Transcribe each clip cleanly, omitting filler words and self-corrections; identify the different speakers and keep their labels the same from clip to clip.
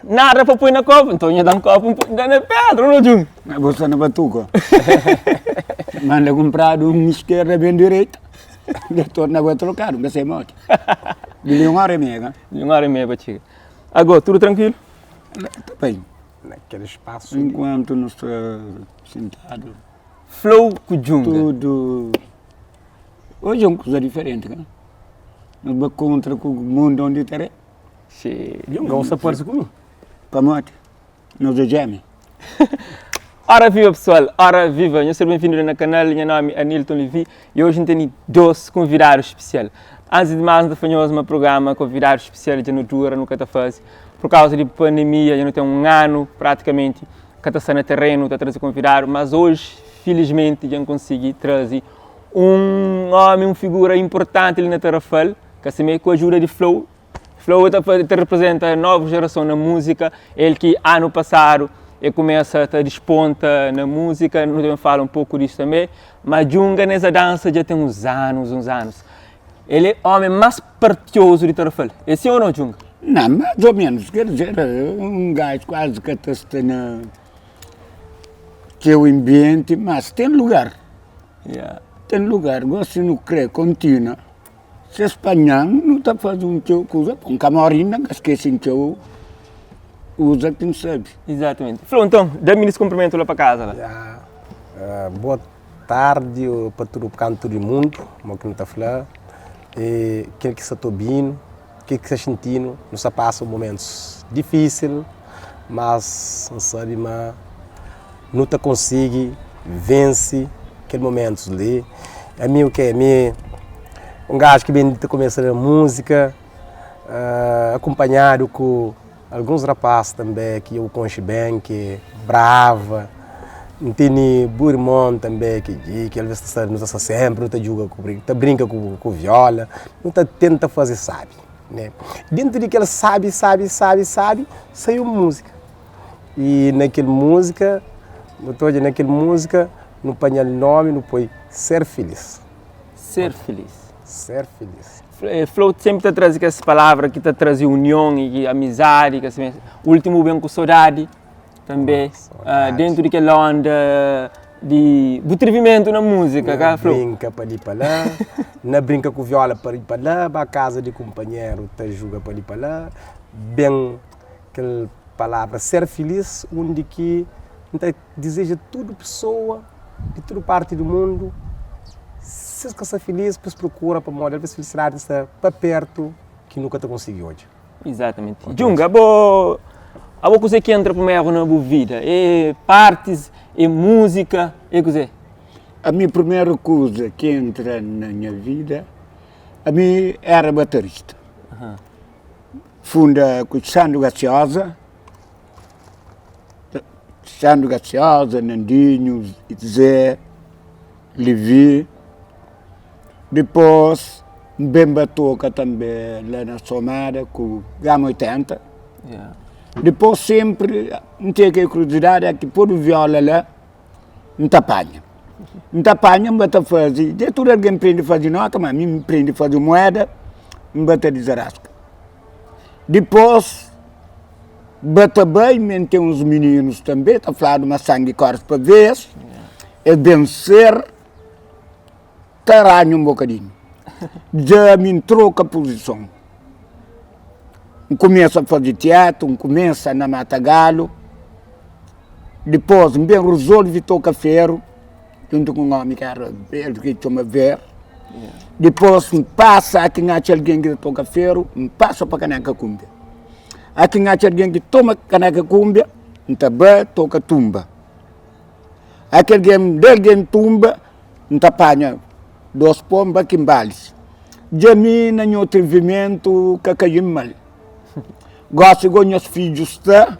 Speaker 1: Nada pa poi na kopu, nton nha da-m kopu, N poi, N da na pedra, no djunga.
Speaker 2: Ma bo sta na batuka. Manda kunpradu un iskerda ben direita, dja torna bai trokadu, N ka sai modi. Di li un ora i meia, ka?
Speaker 1: Di un ora i meia pa txiga. Ago, tudu trankuilu?
Speaker 2: Ta bai.
Speaker 3: Naquele espaço ali.
Speaker 2: Enkuantu nu sta sintadu.
Speaker 1: Flow ku djunga.
Speaker 2: Tudu. Oji é un kuza diferenti, ka? Nu bai kontra ku mundu ondi ta re.
Speaker 3: Djunga, bu sta parse ku mi.
Speaker 2: Pamodi? Nos é jémia.
Speaker 1: Ora viva pessoal, ora viva, nhos ser benvindu na kanal, nha nomi é Anilton Levy e hoje N tene dos konvidadu spesial. Antis di más N ta fla nhos ma programa konvidadu spesial dja nu dura nu ka ta faze por kauza di pandemia, dja nu ten un anu pratikamenti ka ta sta na terenu ta traze konvidadu, mas hoje filismenti dja N konsigi traze un omi, un figura inportanti li na Tarrafal, ka simé ku ajuda di Flow Flow ta ta representa novu jerason na múzika, el ki anu pasadu e kumesa ta disponta na múzika, nu ta ben fala un poku disu tanbe, ma Djunga nes dansa dja ten uns anus, uns anus. El é omi mas partiozu di Tarrafal, é si o no Djunga?
Speaker 2: Não, mais ou menos, quer dizer, um gajo quase que ta sta na teu ambiente, mas tem lugar,
Speaker 1: Yeah.
Speaker 2: tem lugar, gosi nu kre continua. Se es panha-m, nu ta faze un txeu kuza. N ka móre inda, N ka skese un txeu kuza ki N sabe.
Speaker 1: Izatamenti. Fla, nton, da minis kunprimentu la pa kaza la.
Speaker 3: Ya, boa tardi pa tudu kantu di mundu, mo ki nu ta fla. E kel ki sta ta obinu, kel ki sta xintinu, nu sta pasa un mumentus difisil, mas N sabe ma nu ta konsigi vense kel mumentus li. Ami o ke? Ami un gaju ki ben ta kumesa na múzika, akunpanhadu ku alguns rapaz tanbe ki eu konxe ben, ki Brava, N tene bu irmon tanbe ki Dji, ki alves ta sta, nu ta sta senpri, nu ta djuga ku, ta brinka ku viola, nu ta tenta faze sabi, ne. Dentu di kel sabi, sabi, sabi, sabi, sai un múzika. I na kel múzika, nu ta odja na kel múzika, nu panha-l nómi, nu poi Ser Filis.
Speaker 1: Ser Filis.
Speaker 3: Ser Filis.
Speaker 1: Flow senpri ta traze kes palavra ki ta traze union i amizadi, kes últimu ben ku sodadi tanbe, dentu di kel onda di bu trivimentu na múzika, ka Flow?
Speaker 3: Na brinka pa li pa la, na brinka ku viola pa li pa la, ba kaza di kunpanheru ta juga pa li pa la, ben Kel palavra ser filis undi ki N ta dizeja tudu pesoa di tudu parti di mundu si es ka sta filis pa es prokura pamodi alvês filisidadi sta pa pertu ki nu ka ta konsigi odja.
Speaker 1: Izatamenti. Djunga, abo abo kuzê ki entra primeru na bu vida? É partis, é múzika, é kuzê?
Speaker 2: Ami primeru kuza ki entra na nha vida, ami era baterista. Funda ku Sandro Graciosa, Sandro Graciosa, Nandinho, Zé, Levi, dipôs N ben ba toka tanbe la na Somada ku Gama 80, dipôs senpri N ten kel kuriozidadi ki podu viola la N ta panha, N ta panha N ba ta faze, dja tudu algen prende faze nota, ma mi N prende faze mueda, N ba ta dizaraska. Dipôs, ba ta bai, mi N ten uns mininus tanbe, ta fladu ma sangi kóre pa veias, es ben ser ta ranha un bokadinhu. Dja mi N troka puzison, N kumesa faze tiatru, N kumesa na mata galu, dipôs N ben rezolve toka feru djuntu ku un omi ki era el ki txoma Ver, dipôs N pasa aki N atxa algen ki ta toka feru, N pasa pa Kaneka Kunbia, aki N atxa algen ki toma Kaneka Kunbia, N ta ba toka tumba. Akel gen del gen tumba, N ta panha dos ponba ki N balis. Dja mi na nha otrevimentu ka kai-m mal. Gosi go nhas fidju sta,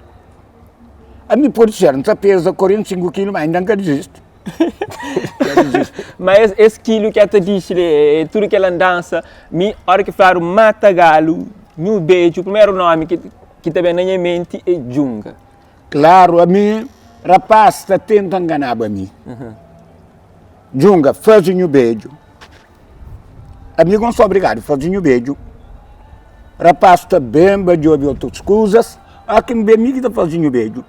Speaker 2: ami pode ser N ta peza 45 kilu ma inda N ka dizisti. Ka dizisti.
Speaker 1: Ma es, es kilu ki a ta dixi li, é tudu kel andansa, mi ora ki fladu mata galu, nhu bedju, primeru nomi ki, ki ta ben na nha menti é Djunga.
Speaker 2: Klaru, ami rapaz ta tenta nganaba mi. Djunga, faze nhu bedju. Ami gon sta obrigadu faze nhu bedju. Rapaz ta ben ba djobe otus kuzas. A ki N ben mi ki ta faze nhu bedju.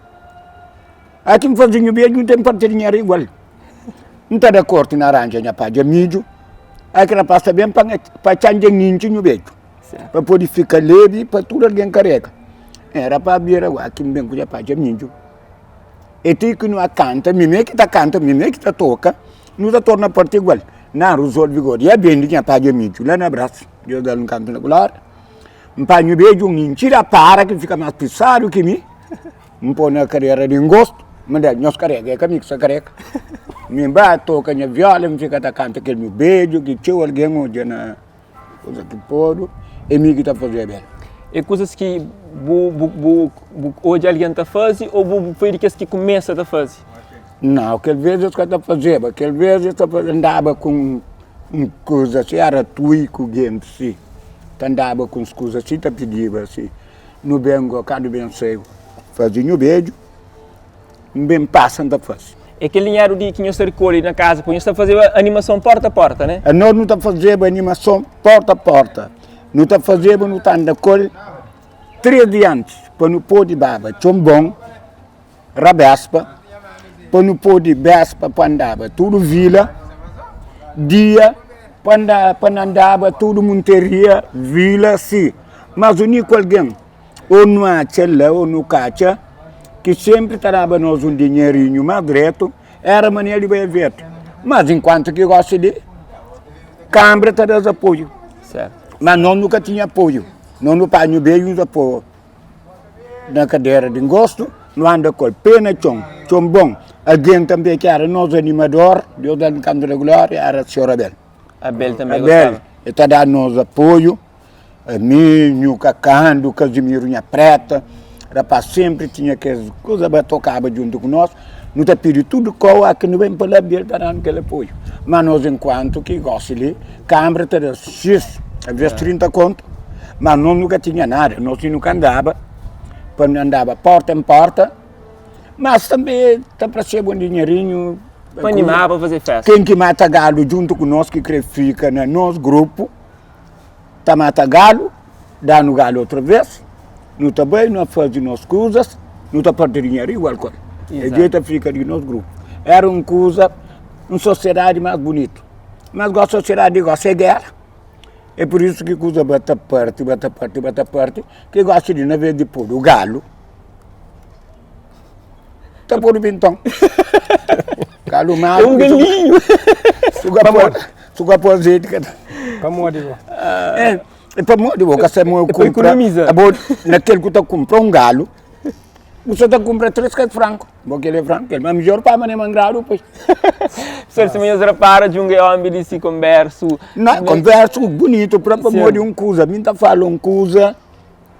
Speaker 2: A ki N faze nhu bedju N ten parti dinheru igual. N ta da korti na ranja nha padja midju. A ki rapaz ta ben pa pa txanja N intxi nhu bedju. Pa pode fika lebi pa tudu algen karega. E rapaz bira a ki N ben ku nha padja midju. E ti ki nu a kanta, mi me ki ta kanta, mi me ki ta toka, nu ta torna parti igual. Na rezolvi godi, ya bendi nha padja midju la na Brás, Deus da-l un kantu na glória. N panha bedju, N intxi da para ki fika más pisadu ki mi, N pô na kadera di ngostu, N da, nhos karega, é ka mi ki sta karega. Mi N ba toka nha viola, N fika ta kanta kel nhu bedju ki txeu algen odja na kuza ki podu, é mi ki ta fazeba el.
Speaker 1: É kuzas ki bu bu bu bu odja algen ta faze ô bu foi di kes ki kumesa ta faze?
Speaker 2: Nau, kel vez es ka ta fazeba, kel vez es ta andaba ku un kuza si, era tui ku gentis si, ta andaba ku uns kuza si, ta pidiba si, nu ben go, kandu ben sai faze nhu bedju, N ben pasa N ta faze.
Speaker 1: É kel dinheru di ki nhos ta rikolhe na kaza, poi nhos ta fazeba animason porta a porta, ne?
Speaker 2: Anos nu ta fazeba animason porta a porta, nu ta fazeba, nu ta anda ku el 3 dia antis pa nu pode baba txonbon, Rabespa, pa nu pode bespa pa andaba tudu vila, dia pa anda pa nu andaba tudu Monteria, vila si. Mas uniku algen ô nu atxa la ô nu ka atxa ki senpri ta daba nos un dinherinhu mas dretu era Manel di Baia Verde. Mas enkuantu ki gosi di Kanbra ta da-s apoiu. Mas nos nu ka tinha apoiu, nos nu panha beju nu ta pô. Na kadera di ngostu, nu anda ku el pé na txon, txon bon. Algen tanbe ki era nos animador, Deus da-l un kantu di glória, era Senhor Abel.
Speaker 1: Abel tanbe gostaba.
Speaker 2: Abel, el ta da nos apoiu, ami, nhu Kakandu, Kazimiru Nha Preta, rapaz senpri tinha kes kuza ba tokaba djuntu ku nos, nu ta pidi tudu kau a ki nu ben pa la, Abel ta da-nu kel apoiu. Ma nos enkuantu ki gosi li, Kanbra ta da xis, alvês 30 kontu, ma nos nu ka tinha nada, nos nu ka andaba, pa nu andaba porta en porta, mas tanbe ta parceba un dinherinhu.
Speaker 1: Pa animaba, pa faze festa.
Speaker 2: Ken ki mata galu djuntu ku nos ki kre fika na nos grupu, ta mata galu, da-nu galu otra vez, nu ta bai, nu faze nos kuzas, nu ta parti dinheru igual ku el. E dje ta fika di nos grupu. Era un kuza, un sosiedadi mas bunitu. Mas gosi sosiedadi di gosi é géra. É pur isu ki kuza ba ta parti, ba ta parti, ba ta parti, ki gosi di na vez di podu galu, ta podu pinton. Galu
Speaker 1: É un galinhu.
Speaker 2: Su ka pode, su ka pode azeite ka ta.
Speaker 3: Pamodi bo?
Speaker 2: É, é pamodi bo ka sabe mo
Speaker 1: É pa
Speaker 2: kumpra.
Speaker 1: ikonomiza.
Speaker 2: Abo na kel ku ta kumpra un galu, Bu sa ta kunpra 3 kes franku. Bo kel é franku, kel ma midjor pa mané mangradu pois.
Speaker 1: Pessoal, si nhos repara, Djunga é omi di si konbersu.
Speaker 2: Na, konversu bunitu pra pamodi un kuza. Mi ta fala un kuza.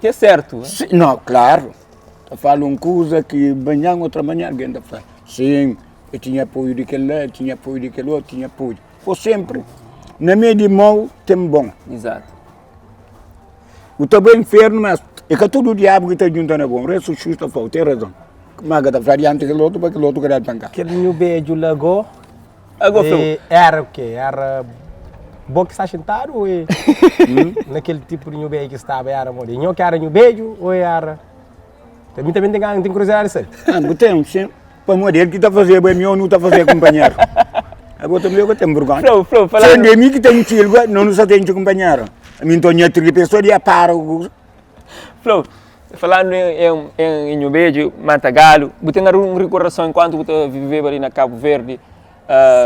Speaker 1: Ki é sertu.
Speaker 2: Si, no, klaru. Ta fala un kuza ki manhan otra manhan algen ta fla, sin, el tinha apoiu di kel la, el tinha apoiu di kel otu, tinha apoiu. Po senpri, na mei di mau ten bon.
Speaker 1: Izatu.
Speaker 2: Bu ta bai infernu, mas é ka tudu diabu ki ta djunta na bo. Resu Xus ta fla-u, ten razon. Má ka ta fla dianti kel otu pa kel otu ka da-l pankada.
Speaker 3: Kel nhu bedju la go
Speaker 1: Ago fla-u.
Speaker 3: Éra u ke? Éra bo ki sta xintadu ô é na kel tipu di nhu bedju ki staba éra modi? É nho ki éra nhu bedju ô éra. Mi tanbe N ten gana, N ten kuriosidadi di sabe.
Speaker 2: Ah, bu ten, sin. Pamodi el ki ta fazeba mi ô nu ta fazeba kunpanheru. Abo tanbe ka ten burgonha.
Speaker 1: Fla-u, fla-u, fala.
Speaker 2: Sendo é mi ki ta intxi-l, no nu sa ta intxi kunpanheru. Ami nton nha tripa é sô di apara ku kuza.
Speaker 1: Fla-u, falandu em em nhu bedju, mata galu, bu ten algun rikordason enkuantu bu ta viveba li na Kabu Verdi,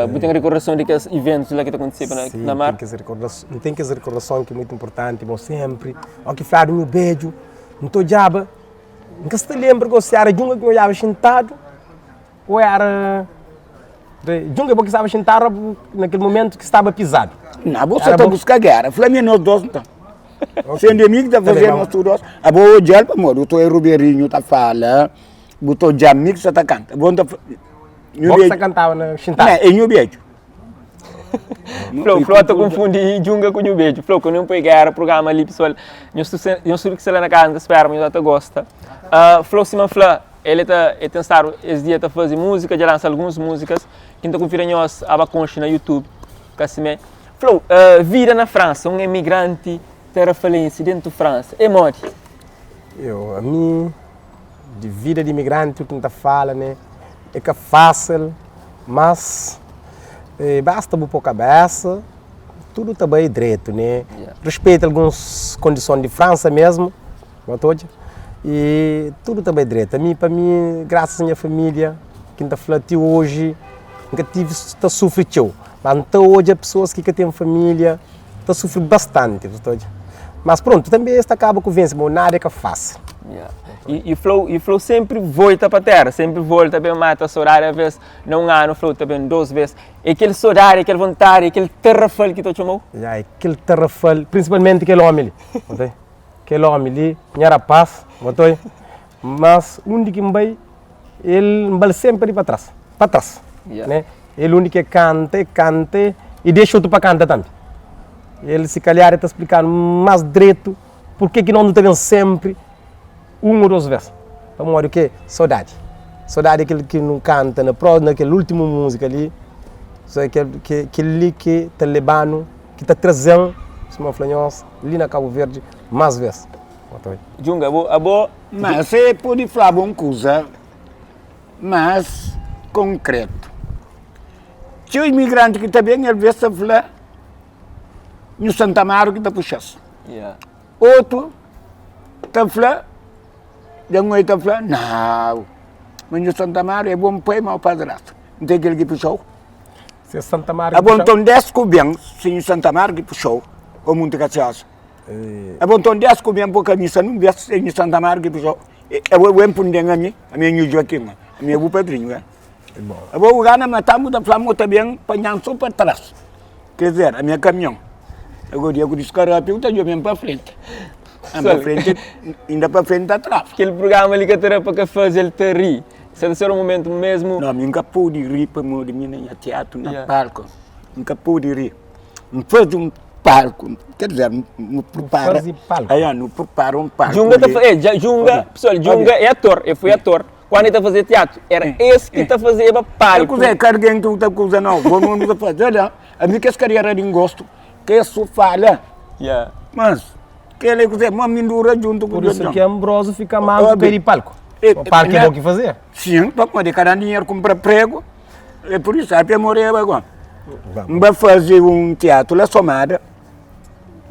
Speaker 1: bu ten rikordason di kes iventus la ki ta kontiseba na mar?
Speaker 3: Sin, N ten kes rikordason ki é mutu inportanti, bo senpri, o ki fladu nhu bedju, N ta odjaba N ka sta lenbra gosi si éra djunga ki N odjaba xintadu ô éra djunga bo ki staba xintadu ô na kel momentu ki staba pizadu.
Speaker 2: Na bo sa ta buska géra. Fla mi é nos dos nton. Sendo é mi ki ta faze nos tudu dos. Abo odjal pamodi bu ta oja Ruberinho ta fala, bu ta odja mi ki sa ta kanta. Bo nta fla.
Speaker 3: Bo ki sa kantaba na xintadu?
Speaker 2: Nau, é nhu bedju.
Speaker 1: Flau, flau ta confundi djunga ku nhu bedju. Flau, quando eu põe guerra, programa ali, pessoal, nhos tu nhos tudo que sta lá na casa, espera, nhos ta gosta. Uh, flau sima fla, ele ta, ele tem estado esse dia ta fazer música, já lança algumas músicas, quem ta confira nhos aba concha na YouTube, Cassimé. Flau, uh, vida na França, um emigrante tarafalense dentro França, é modi?
Speaker 3: Eu, a mim. Di vida di imigranti ki N ta fala ne, é ka fásil, mas basta bu pô kabésa, tudu ta bai dretu ne. Respeita alguns kondison di Fransa mesmu, bu ta odja, i tudu ta bai dretu. Ami, pa mi, grasas a nha família, ki N ta fla ti oji, N ka tivi ta sufri txeu, mas N ta odja pesoas ki ka ten família ta sufri bastanti, bu ta odja. Mas prontu, tanbe es ta kaba ku vense, bo nada é ka fásil.
Speaker 1: I flau, i flau sempri volta pa terra, sempri volta ben mata sodadi, aves na un anu flau ta ben dos bes. É kel sodadi, é kel vontadi, é kel tarrafal ki ta txomau?
Speaker 3: Ya, é kel tarrafal, prinsipalmenti kel omi li, bu ta kel omi li, nha rapaz, bu ta mas undi ki N bai, el N bal sempri di pa tras, pa tras, ne? El undi ki e kanta, e kanta, e dexa otu pa kanta tambi. El si kalhar e ta splikanu mas dretu purke ki nos nu ta ben sempri un o dos ves. Pamodi ke? Sodadi. Sodadi é kel ki nu kanta na pró na kel ultimu musika li, so kel ke kel li ki ta lebanu, ki ta trazen, suma N fla nhos, li na Kabu Verdi mas ves.
Speaker 1: Djunga, abo, abo.
Speaker 2: Mas e pode flaba un kuza más konkretu. Txeu imigranti ki ta ben, alvês ta fla Nhu Santa Amaro ki ta puxa-s. Otu ta fla, dja N oi ta fla, nau, ma Nhu Santa Amaro é bon pai, mau padrastu. N ten kel ki puxa-u.
Speaker 3: Se Santa Amaro ki
Speaker 2: Abo nton des ku ben, se Nhu Santa Amaro ki puxa-u, ô Munti Kasiosa. Abo nton des ku ben po kamisa nun bes, se Nhu Santa Amaro ki puxa-u. Abo bu npunden ami, ami é Nhu Joaquim, ami é bu padrinhu, eh. Abo bu gana matan, bu ta fla ma bu ta ben panhan so pa tras. Quer dizer, ami é kamion. Ago dia ku diskarapi, bu ta djoben pa frenti. Ah, pa frenti, inda pa frenti ta trava.
Speaker 1: Kel prugrama li ka ta da pa ka faze el ta ri. Sa ta ser un momentu mesmu.
Speaker 2: No, mi N ka pode ri pamodi mi na nha teatru, na palku, N ka pode ri. N faze un palku, quer dizer, nu prepara.
Speaker 3: Faze palku?
Speaker 2: Aia, nu prepara un palku.
Speaker 1: Djunga ta fa, eh, djunga, pessoal, djunga é ator, el foi ator. Quando el ta faze teatro, era es ki ta fazeba palku.
Speaker 2: É kuze, ka algen ki ta kuza nau, bo nu ta faze, olha, ami kes kariera di ngostu, ke su fala, mas kela é kuze, ma mi ndura djuntu ku
Speaker 3: Por isu ki Ambroso fika manku pé di palku. O palku é bo ki faze?
Speaker 2: Sim, pamodi ka dan dinheru kumpra pregu, é por isu, ape moreba agora. N ba faze un teatro la Somada,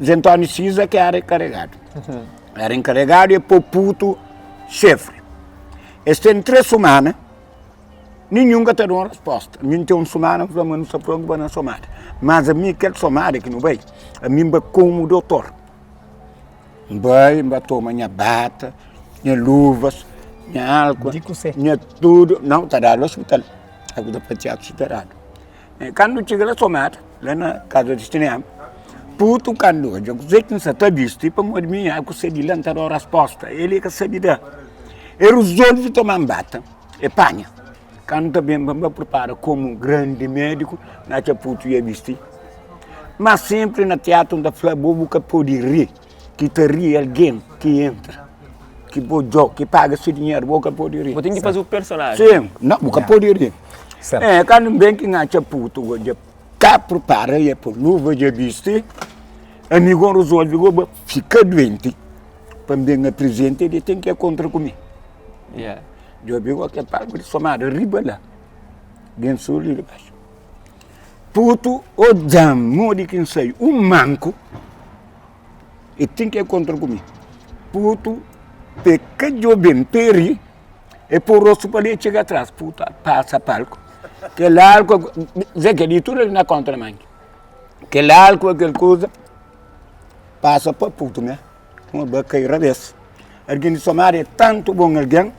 Speaker 2: Zé António Siza ki era enkaregadu. Era enkaregadu e pô putu xefri. Es ten 3 sumana, ninhun ka ta da un resposta. Mi N ten un sumana, N fla ma nu sta prontu pa na somada. Mas ami kel somada ki nu bai, ami N bai komu dotor. N bai, N ba toma nha bata, nha luvas, nha álkua, nha tudu. Nau, ta dadu ospital. Aku ta fatiadu si ta dadu. Kandu txiga la somada, la na kaza di sinema, putu kandu odja kuzê ki N sa ta bisti, pamodi mi aku sai di la N ta da-u rasposta, el e ka sabe da. E rizolve toma-m bata, e panha. Kandu ta ben pa N ba pripara komu grandi médiku, N atxa putu ia bisti. Má senpri na tiatru N ta fla, bo bu ka pode ri, ki ta ri algen ki entra, ki bo odja-u, ki paga se dinheru, bo ka pode ri.
Speaker 1: Bo ten ki faze bu personajen.
Speaker 2: Sim, nau, bu ka pode ri. É, kandu N ben ki N atxa putu go dja ka pripara, e pô luva dja bisti, ami go N rizolve go ba fika duenti pa N ben aprizenta, el ten ki enkontra ku mi. Djobe go kel palku di somada riba la, ben sul li di baxu. Putu odja-m modi ki N sai un manku, e ten ki enkontra ku mi. Putu pe ka djobe-m pe ri, e pô rostu pa li e txiga atras, putu pasa palku, kel alku, Zé kel li tudu ali na kontra manki, kel alku akel kuza pasa pa putu me, kuma ba kai rabesa. Algen di Somada é tantu bon algen,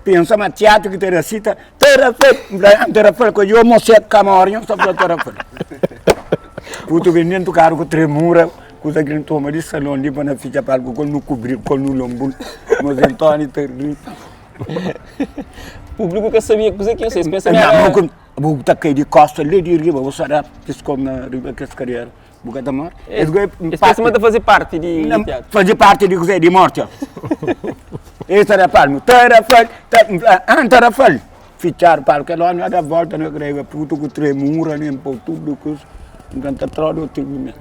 Speaker 2: pensa ma tiatru ki ta da sita, Tarafal! N fla, N Tarafal ku yo mosé ka mori, nhos ta fla Tarafal. Putu ben dentu karu ku tremura, kuza ki N toma di salon li pa na fitxa palku kol nu kubril, kol nu lonbul. Mosé Ntoni ta ri.
Speaker 1: Publiku ka sabia kuze ki nhos fez, pensa ma era.
Speaker 2: Bu ta kai di kosta li di riba, bu sa da piskon na riba kes kadera. Bu ka ta morre?
Speaker 1: Es pensa ma ta faze parti di teatru.
Speaker 2: Faze parti di kuzê? Di morti. Es ta da palmu. Tarafal, ah, tarafal. Fitxadu palku. Kel ómi da volta na grega, putu ku tremura, nem pô tudu kuza. Nton ta trodu otu argumentu.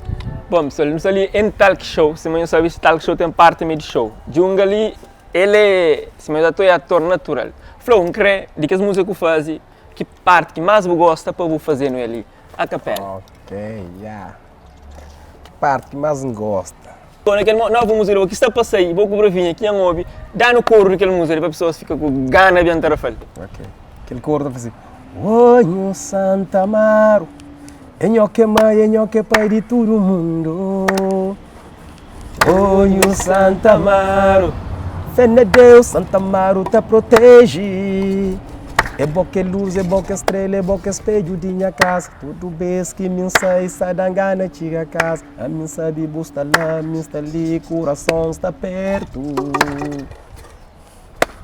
Speaker 1: Bom, pessoal, nu sta li em talk show. Sima nhu sabe, talk show ten parti mi di show. Djunga li. El é sima el ta é ator natural. Flow, N krê di kes múzika ku faze, ki parti ki más bu gosta pa bu faze-nu el li a kapela.
Speaker 3: Ok, ya. Ki parti ki más N gosta?
Speaker 1: Bo na kel novu múzika li, bo ki sta pa sai, bo ku Bravinha ki nha N obi, da-nu koru di kel múzika li pa pesoas fika ku gana ben Tarrafal.
Speaker 3: Ok, kel koru ta fla si, Oi nhu Santa Amaru, é nho ki é mai, é nho ki é pai di tudu mundu. Oh, nhu Santa Amaro, fé na Deus, Santa Amaro ta proteje. É bo que é luz, é bo que é estrela, é bo que é espelho de minha casa. Tudo vez que mim sai, sai da gana, chega a casa. A mim sabe bu sta lá, mim sta ali, coração está perto.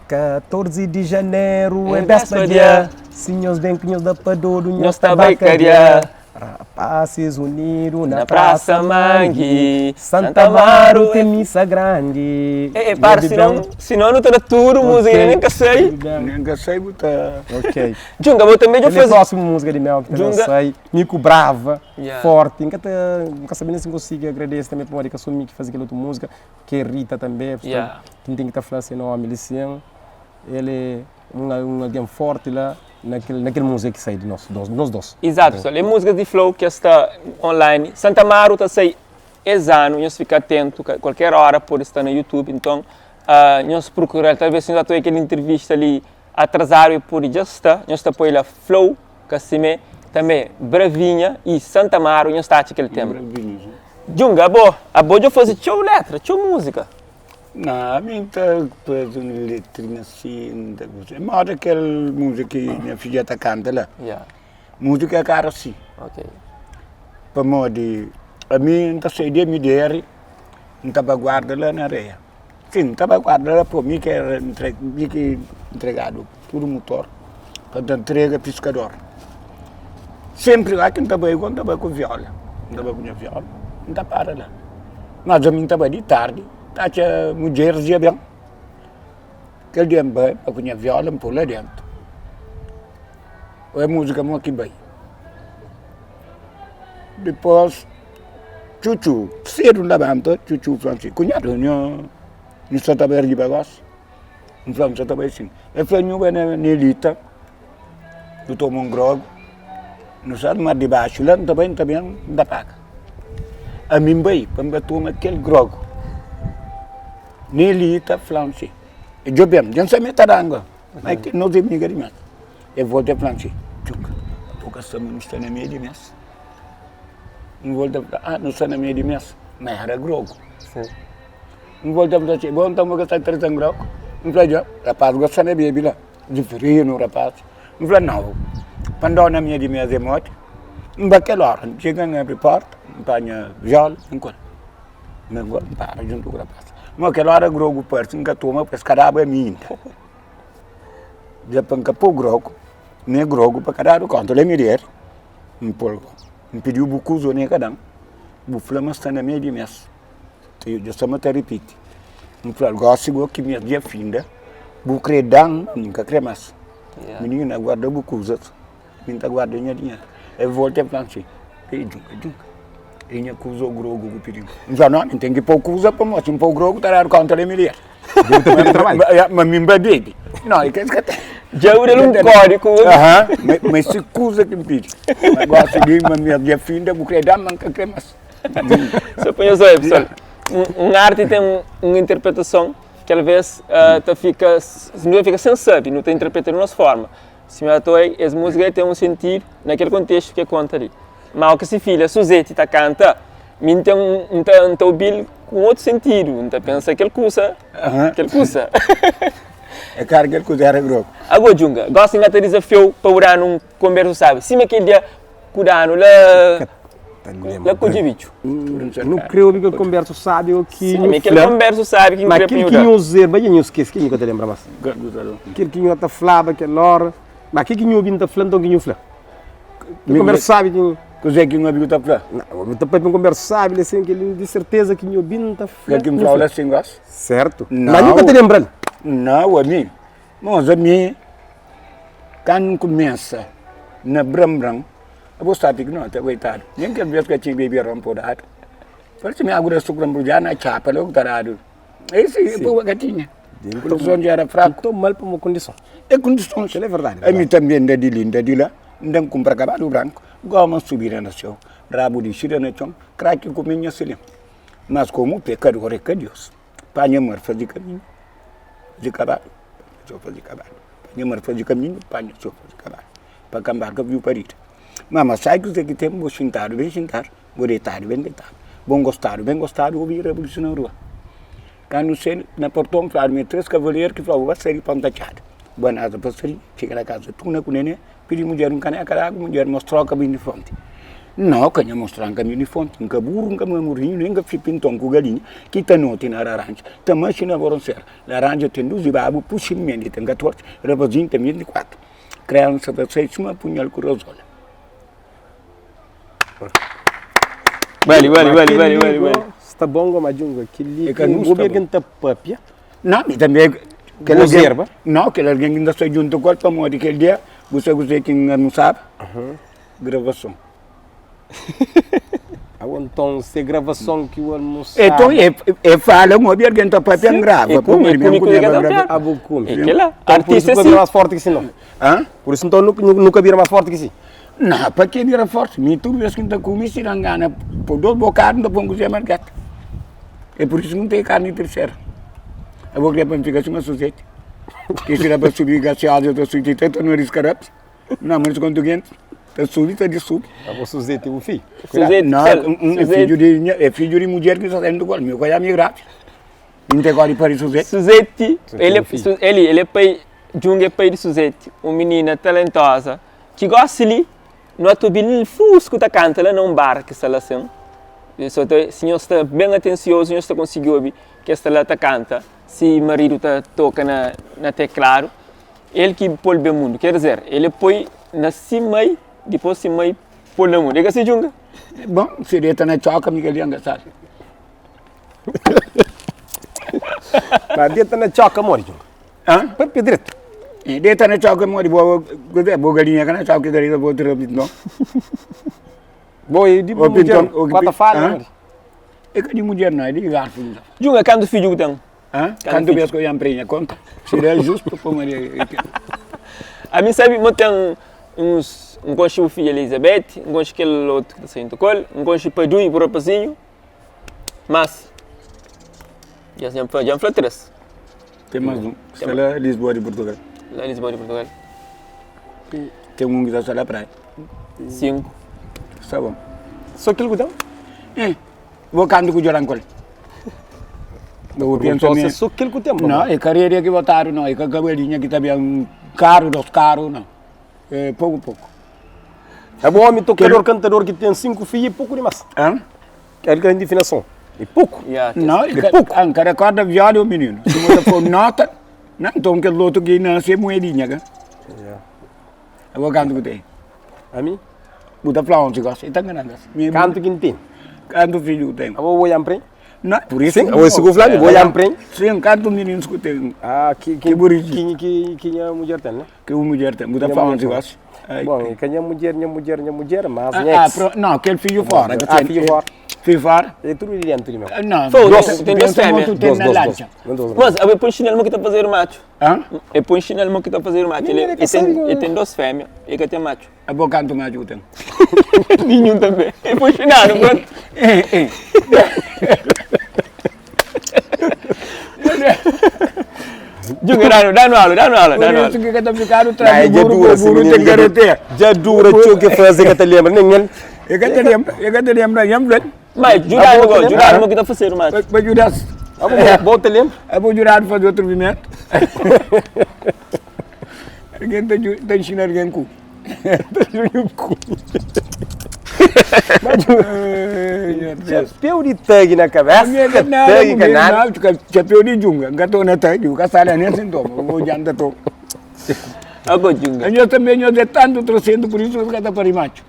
Speaker 3: 14 de janeiro é véspera dia. Se nhos ben ku nhos da pa dodu, nhos ta bai kadia. Rapazes unidu na Praça Mangi, Santa Amaro ten missa grandi.
Speaker 1: Eh, eh, para, senão, senão não ta da tudo música, nem ka sai.
Speaker 2: Nem ka sai, bu ta.
Speaker 3: Ok.
Speaker 1: Djunga, bo também dja
Speaker 3: Kel é
Speaker 1: faze.
Speaker 3: próximo música di meu ki ta ben
Speaker 1: Djunga.
Speaker 3: sai. Mi ku Brava,
Speaker 1: Yeah.
Speaker 3: forti. N ka ta, n ka sabe nen si n konsigi agradese tanbe pamodi ka so mi ki faze kel otu música. Ke Rita tanbe,
Speaker 1: Yeah.
Speaker 3: ki N ten ki ta fla se nomi li sin. El é un un algen forti la na kel na kel múzika ki sai di nos dos nos dos.
Speaker 1: Izatu pessoal, é múzikas di Flow ki sta online. Santa Amaro ta sai es anu, nhos fika atentu, kualker ora pode sta na YouTube, nton nhos prokura-l. Talvez si nhos ta oia kel intrivista li atrazadu e pode dja sta, nhos ta poi la Flow Casimé, tanbe Bravinha y Santa Amaro, nhos ta atxa kel tema. Djunga, abo, abo dja faze txeu letra, txeu múzika.
Speaker 2: Não, a mim tá faz um letrinha assim, tá é moda aquele música que minha filha tá canta lá.
Speaker 1: Yeah.
Speaker 2: Música é cara assim.
Speaker 1: Ok.
Speaker 2: Pamodi a mim tá sai de Midere, não tá guarda lá na areia. Sim, não tá guarda lá, pô, mim que era entre, mim que entregado tudo motor, para entrega pescador. Sempre lá que não tá bem, quando tá bem com viola, não tá bem com minha viola, não tá para lá. Mas a mim tá bem de tarde. Ta atxa mudjeris dja ben. Kel dia N bai pa ku nha viola N pô la dentu. Oi múzika mo ki bai. Dipôs Txutxu sedu N labanta Txutxu fla-m si, Kunhadu nhu nhu sta ta bai riba gosi? N fla-l N sta ta bai sin. El fla nhu bai na Nelita nu toma un grogu. Nu sabi ma dibaxu la N ta bai N ta ben N ta paga. Ami N bai pa N bai toma kel grogu. Neli ta fla-m si, e djobe-m, dja N sabe ma e ta da-m go, ma e nos é amiga dimás. E volta e fla-m si, Txuka, bo ka sabe ma nu sta na meiu di mes? N volta fla, ah, nu sta na meiu di mes, ma era grogu. N volta fla si, bo nton bo ka sta traze-m grogu? N fla, dja, rapaz gosta na bebe la. Zeferino, rapaz. N fla, nau, pa N dau na minha di mesa é modi? N ba kel ora, N txiga, N abri porta, N panha viola, N kol. N ben N para djuntu ku rapaz. Ma kel ora grogu parse, N ka toma, es ka daba mi inda. Dja pa N ka po grogu, ne grogu pa ka dadu konta, la mi der, N pol, N pidiu bu kuza, ne ka dan, bu fla ma sta na meia di mes. Dja sta ma ta ripiti. N fla-l, Gósi bo ki mês dja finda, bu krê da-m? Mi N ka krê más. Minina, guarda bu kuzas, mi N ta guarda nha dinheru. El volta el fla-m si, Ei, djunka, djunka, i nha kuza ô grogu bu pidi-m? N fla, Nau, mi N ten ki pô kuza pamodi si N pô grogu ta dadu kónta di mi. Ma mi N ba bebe. Nau, i kes ka ten.
Speaker 1: Dja bu da-l un kódigu.
Speaker 2: Ma si kuza ki N pidi. Ma gósi li, ma mês dja finda, bu krê da-m? Ma N ka krê más.
Speaker 1: Só pa nhos obi, pessoal. Un arti ten un interpretason ki alvês ta fika, nu ta fika sen sabe, nu ta interpreta di nos forma. Sima ta oi, es múzika ten un sentidu na kel kontestu ki el konta li. Má o ki se filha Suzete ta kanta, mi N ten, N ta, N ta obi-l ku un otu sentidu, N ta pensa kel kusa, kel kusa.
Speaker 2: É klaru kel kusa éra grogu.
Speaker 1: Ago Djunga, gosi N ka ta dizafia-u pa bu da-nu un konbersu sabi, sima kel dia ku da-nu la. La kudje bitxu.
Speaker 3: Nu kre obi kel konbersu sabi o ki nhu
Speaker 1: fla. Kel konbersu sabi ki N
Speaker 3: Ma
Speaker 1: kre pa
Speaker 3: kel
Speaker 1: nhu
Speaker 3: ki
Speaker 1: da.
Speaker 3: nhu zerba dja nhu skese, kel nhu ka ta lenbra mas. Kel ki nhu ta flaba kel ora, ma kel ki nhu obi N ta fla nton ki nhu fla. Kel konbersu sabi ki nhu.
Speaker 2: Kuzê ki nhu obi ku ta fla?
Speaker 3: Na, obi ta papia un konbersu sabi li sin, kel di serteza ki nhu obi N ta fla.
Speaker 2: Kel ki N fla-u la sin gosi?
Speaker 3: Sertu. Ma nhu ka ta lenbra-l.
Speaker 2: Nau, ami. Mos, ami, kandu N kumesa na bran-bran, Abo sabi ki no ta goitadu. Nen kel bes ka txiga bebe ron podadu. Parsi mi agu da sukra mbrudjadu na txapa logu ta dadu. Esi pobu ka tinha. Kondison dja era fraku.
Speaker 3: Nton mal pamo kondison.
Speaker 2: É kondisons.
Speaker 3: Kel é verdadi.
Speaker 2: Ami tanbe N da di li, N da di la, N da N kunpra kabalu branku, goma subida na séu, rabu dixida na txon, kraki kume nha silin. Mas komu pekador é ka Deus, panha mar faze kaminhu di kabalu, panha séu faze kabalu, panha mar faze kaminhu, panha séu faze kabalu, pa ka nbarka viu parida. Ma ma sai kuzê ki ten, bo xintadu ben xintadu, bo detadu ben detadu, bo ngostadu ben ngostadu, bo bira bulisu na rua. Kandu sai na porton fladu ma é 3 kavaleru ki fla-u ba sai di ponta txada, ba nasa pasarinhu, txiga na kaza tuna ku nené, pidi mudjer un kaneka di agu, mudjer mostrau kaminhu di fonti. Nau, ka nha mostran kaminhu di fonti, N ka buru, N ka mamurinhu, nen N ka fi pinton ku galinha ki ta noti na raranja, ta maxi na boronsera. Laranja ten 12 babu, puxinmenti ten 14, rapazinhu ten 24. Kriansa ta sai suma punhal ku razola.
Speaker 1: Bali, bali, bali, bali, bali, bali.
Speaker 3: Sta bon go ma djunga kel-li
Speaker 2: É ka nu
Speaker 3: bu
Speaker 2: sta
Speaker 3: obi
Speaker 2: bon.
Speaker 3: algen ta papia.
Speaker 2: Não, mi tanbe kel
Speaker 3: Bu
Speaker 2: algen,
Speaker 3: zerba?
Speaker 2: não, kel algen ki N ta sta djuntu ku el pamodi kel dia bu sabe kuzê ki N almusaba? Gravason.
Speaker 3: Ago nton se gravason ki bu almusaba.
Speaker 2: Enton e e fala N obi algen ta papia N grava
Speaker 1: E kume,
Speaker 2: pamodi
Speaker 1: e
Speaker 2: mi N
Speaker 1: kume kuzê ki
Speaker 2: kumeba
Speaker 1: el ta
Speaker 2: grava.
Speaker 1: papia.
Speaker 3: Ah, bu kume.
Speaker 1: É kel-la.
Speaker 3: Então, por isso
Speaker 1: Artista é
Speaker 3: nu ka
Speaker 1: si.
Speaker 3: bira más forti ki si não.
Speaker 2: Hã?
Speaker 3: Por isso nton nu nu ka bira más forti ki si.
Speaker 2: Não, pa ke bira forti? Mi tudu bes ki N ta kume si da-m gana poi dos bokadu N ta poi un kuzê margeta. É pur isu ki N ten karni di tersera. Abo kre pa N fika suma Suzete? Ki si da pa subi gaseoza ta subi ti ta no riska rapi. Não, mas quando quente, ta subi, ta disubi.
Speaker 3: Abo Suzete bu fi?
Speaker 1: Suzete,
Speaker 2: Não,
Speaker 1: sel,
Speaker 2: é
Speaker 1: Suzete.
Speaker 2: fidju di, é fidju di mudjer ki sta saindo ku el. Mi ka mi grávida. N ten godi pari Suzete.
Speaker 1: Suzete,
Speaker 3: Suzete
Speaker 1: ele,
Speaker 3: bu fi.
Speaker 1: Su, ele, ele é pai, Djunga é pai di Suzete, un minina talentosa, ki gosi li, no ta obi-l fusku ta kanta la na un bar ki sta la sin. So ta, si nhos sta ben atensiozu, nhos ta konsigi obi ke sta la ta kanta, si maridu ta toka na, na tekladu. El ki pô-l ben mundu. Ker dizer, el é poi na si mai, dipôs si mai pô-l na mundu. É ka si djunga?
Speaker 2: Bon, si deta na txoka, mi ka li engasadu.
Speaker 3: Ma deta na txoka modi djunga?
Speaker 2: Hã?
Speaker 3: Papia dretu.
Speaker 2: E deta na txoka modi bo, kuze, bo galinha ka na txoka, galinha bo tra pinton.
Speaker 3: Bo e di
Speaker 2: Ô,
Speaker 3: mudjer,
Speaker 2: pinton, ô,
Speaker 3: ka ta fala
Speaker 2: hã?
Speaker 3: modi?
Speaker 2: É ka di mudjer não, é di garfu.
Speaker 1: Djunga, kantu fidju ku ten?
Speaker 2: Hã? Kantu bes ku N prenha konta? Seria justu pa Maria.
Speaker 1: Ami sabe ma ten uns, N konxe bu fidja Elizabeth, N konxe kel otu ki ta sai juntu ku el, N konxe Padui, bu rapazinhu, mas dja N fla, dja N fla 3.
Speaker 2: Ten mas un, sta la Lisboa di Purtugal.
Speaker 1: La Lisboa di Purtugal.
Speaker 2: Ten un ki ta sta la praia.
Speaker 1: 5.
Speaker 2: Sta bon.
Speaker 3: So kel ku ten?
Speaker 2: Eh. Bo kantu ku djoran kol. Bo pensa mi.
Speaker 3: So kel ku ten.
Speaker 2: No, é karreira ki botadu no, é ka kabalinha ki ta ben karu, dos karu, no. É pouco pouco.
Speaker 3: É bo homi tocador, cantador ki ten 5 fidju é pouco dimas.
Speaker 2: Hã?
Speaker 3: Kel grande definição. É pouco.
Speaker 1: Yeah,
Speaker 2: Não,
Speaker 3: É pouco.
Speaker 2: An cada corda viola o menino. Se você for nota, não, então aquele outro que nasce é moedinha, ka?
Speaker 3: Yeah.
Speaker 2: É o canto que tem.
Speaker 3: Ami?
Speaker 2: Bu ta fla onsi gosi, e ta ngana gosi. Mi
Speaker 3: Kantu ki N ten?
Speaker 2: Kantu fidju ku ten?
Speaker 3: Abo bo yam pren?
Speaker 2: Não, por isso.
Speaker 3: Sim, abo sigu fla mi, bo yam pren?
Speaker 2: Sim, kantu mininus ku ten?
Speaker 3: Ah, ki
Speaker 2: Ki buriji.
Speaker 3: ki ki ki nha mudjer ten, ne?
Speaker 2: Ki bu mudjer ten? Bu ta fla onsi gosi. Ai.
Speaker 3: Bon, e ka nha mudjer, nha mudjer, nha mudjer, mas nha
Speaker 2: Ah,
Speaker 3: ex.
Speaker 2: pro, não, kel fidju fora.
Speaker 3: Ah, fidju fora.
Speaker 2: Fidju fora?
Speaker 3: É tudo di dentu di meu.
Speaker 2: Não,
Speaker 1: Foda-se, tem dois
Speaker 2: pensa
Speaker 1: fêmea.
Speaker 2: mo tu tem
Speaker 3: Dos,
Speaker 2: na
Speaker 3: dos, dos.
Speaker 2: lancha.
Speaker 3: Não, dos,
Speaker 1: Mas abo põe chinelo mo ki ta fazer macho.
Speaker 2: Hã?
Speaker 1: E põe chinelo mo ki ta fazer macho. Ele,
Speaker 3: Ele
Speaker 1: ele
Speaker 3: ka sabe
Speaker 1: tem,
Speaker 3: como
Speaker 1: ele
Speaker 3: é.
Speaker 1: tem dois fêmea e ka tem macho.
Speaker 2: Abo kantu macho ku ten?
Speaker 1: Nenhum também. E põe chinelo, pronto.
Speaker 2: Eh, eh.
Speaker 1: Djunga, dá-no, dá-no aula, dá-no aula,
Speaker 2: Por
Speaker 1: dá-no aula.
Speaker 2: isso que ka ta fikadu
Speaker 3: Não,
Speaker 2: tras
Speaker 3: é
Speaker 2: di
Speaker 3: já
Speaker 2: buru,
Speaker 3: dura,
Speaker 2: ku buru
Speaker 3: menino,
Speaker 2: ten
Speaker 3: já dura.
Speaker 2: garantia.
Speaker 3: Já dura txeu que faze ka ta lembra, nem el.
Speaker 2: E ka ta lembra, e ka ta lembra, nham fla.
Speaker 1: Mas, jurado,
Speaker 3: Abo,
Speaker 1: go, jurado mo ki ta fazer macho.
Speaker 2: Pa judas.
Speaker 3: Abo, bo ta lembra?
Speaker 2: Abo jurado fazer outro movimento. Alguém ta, ta ensina alguém cu.
Speaker 3: Chapéu di tag na cabeça, ka tag ka nada.
Speaker 2: Chapéu di junga, nka tô na tag, ka sala nem sintoma, vou janta tô.
Speaker 1: Ago junga.
Speaker 2: Nós também nós é tanto trocendo, por isso que tá para macho.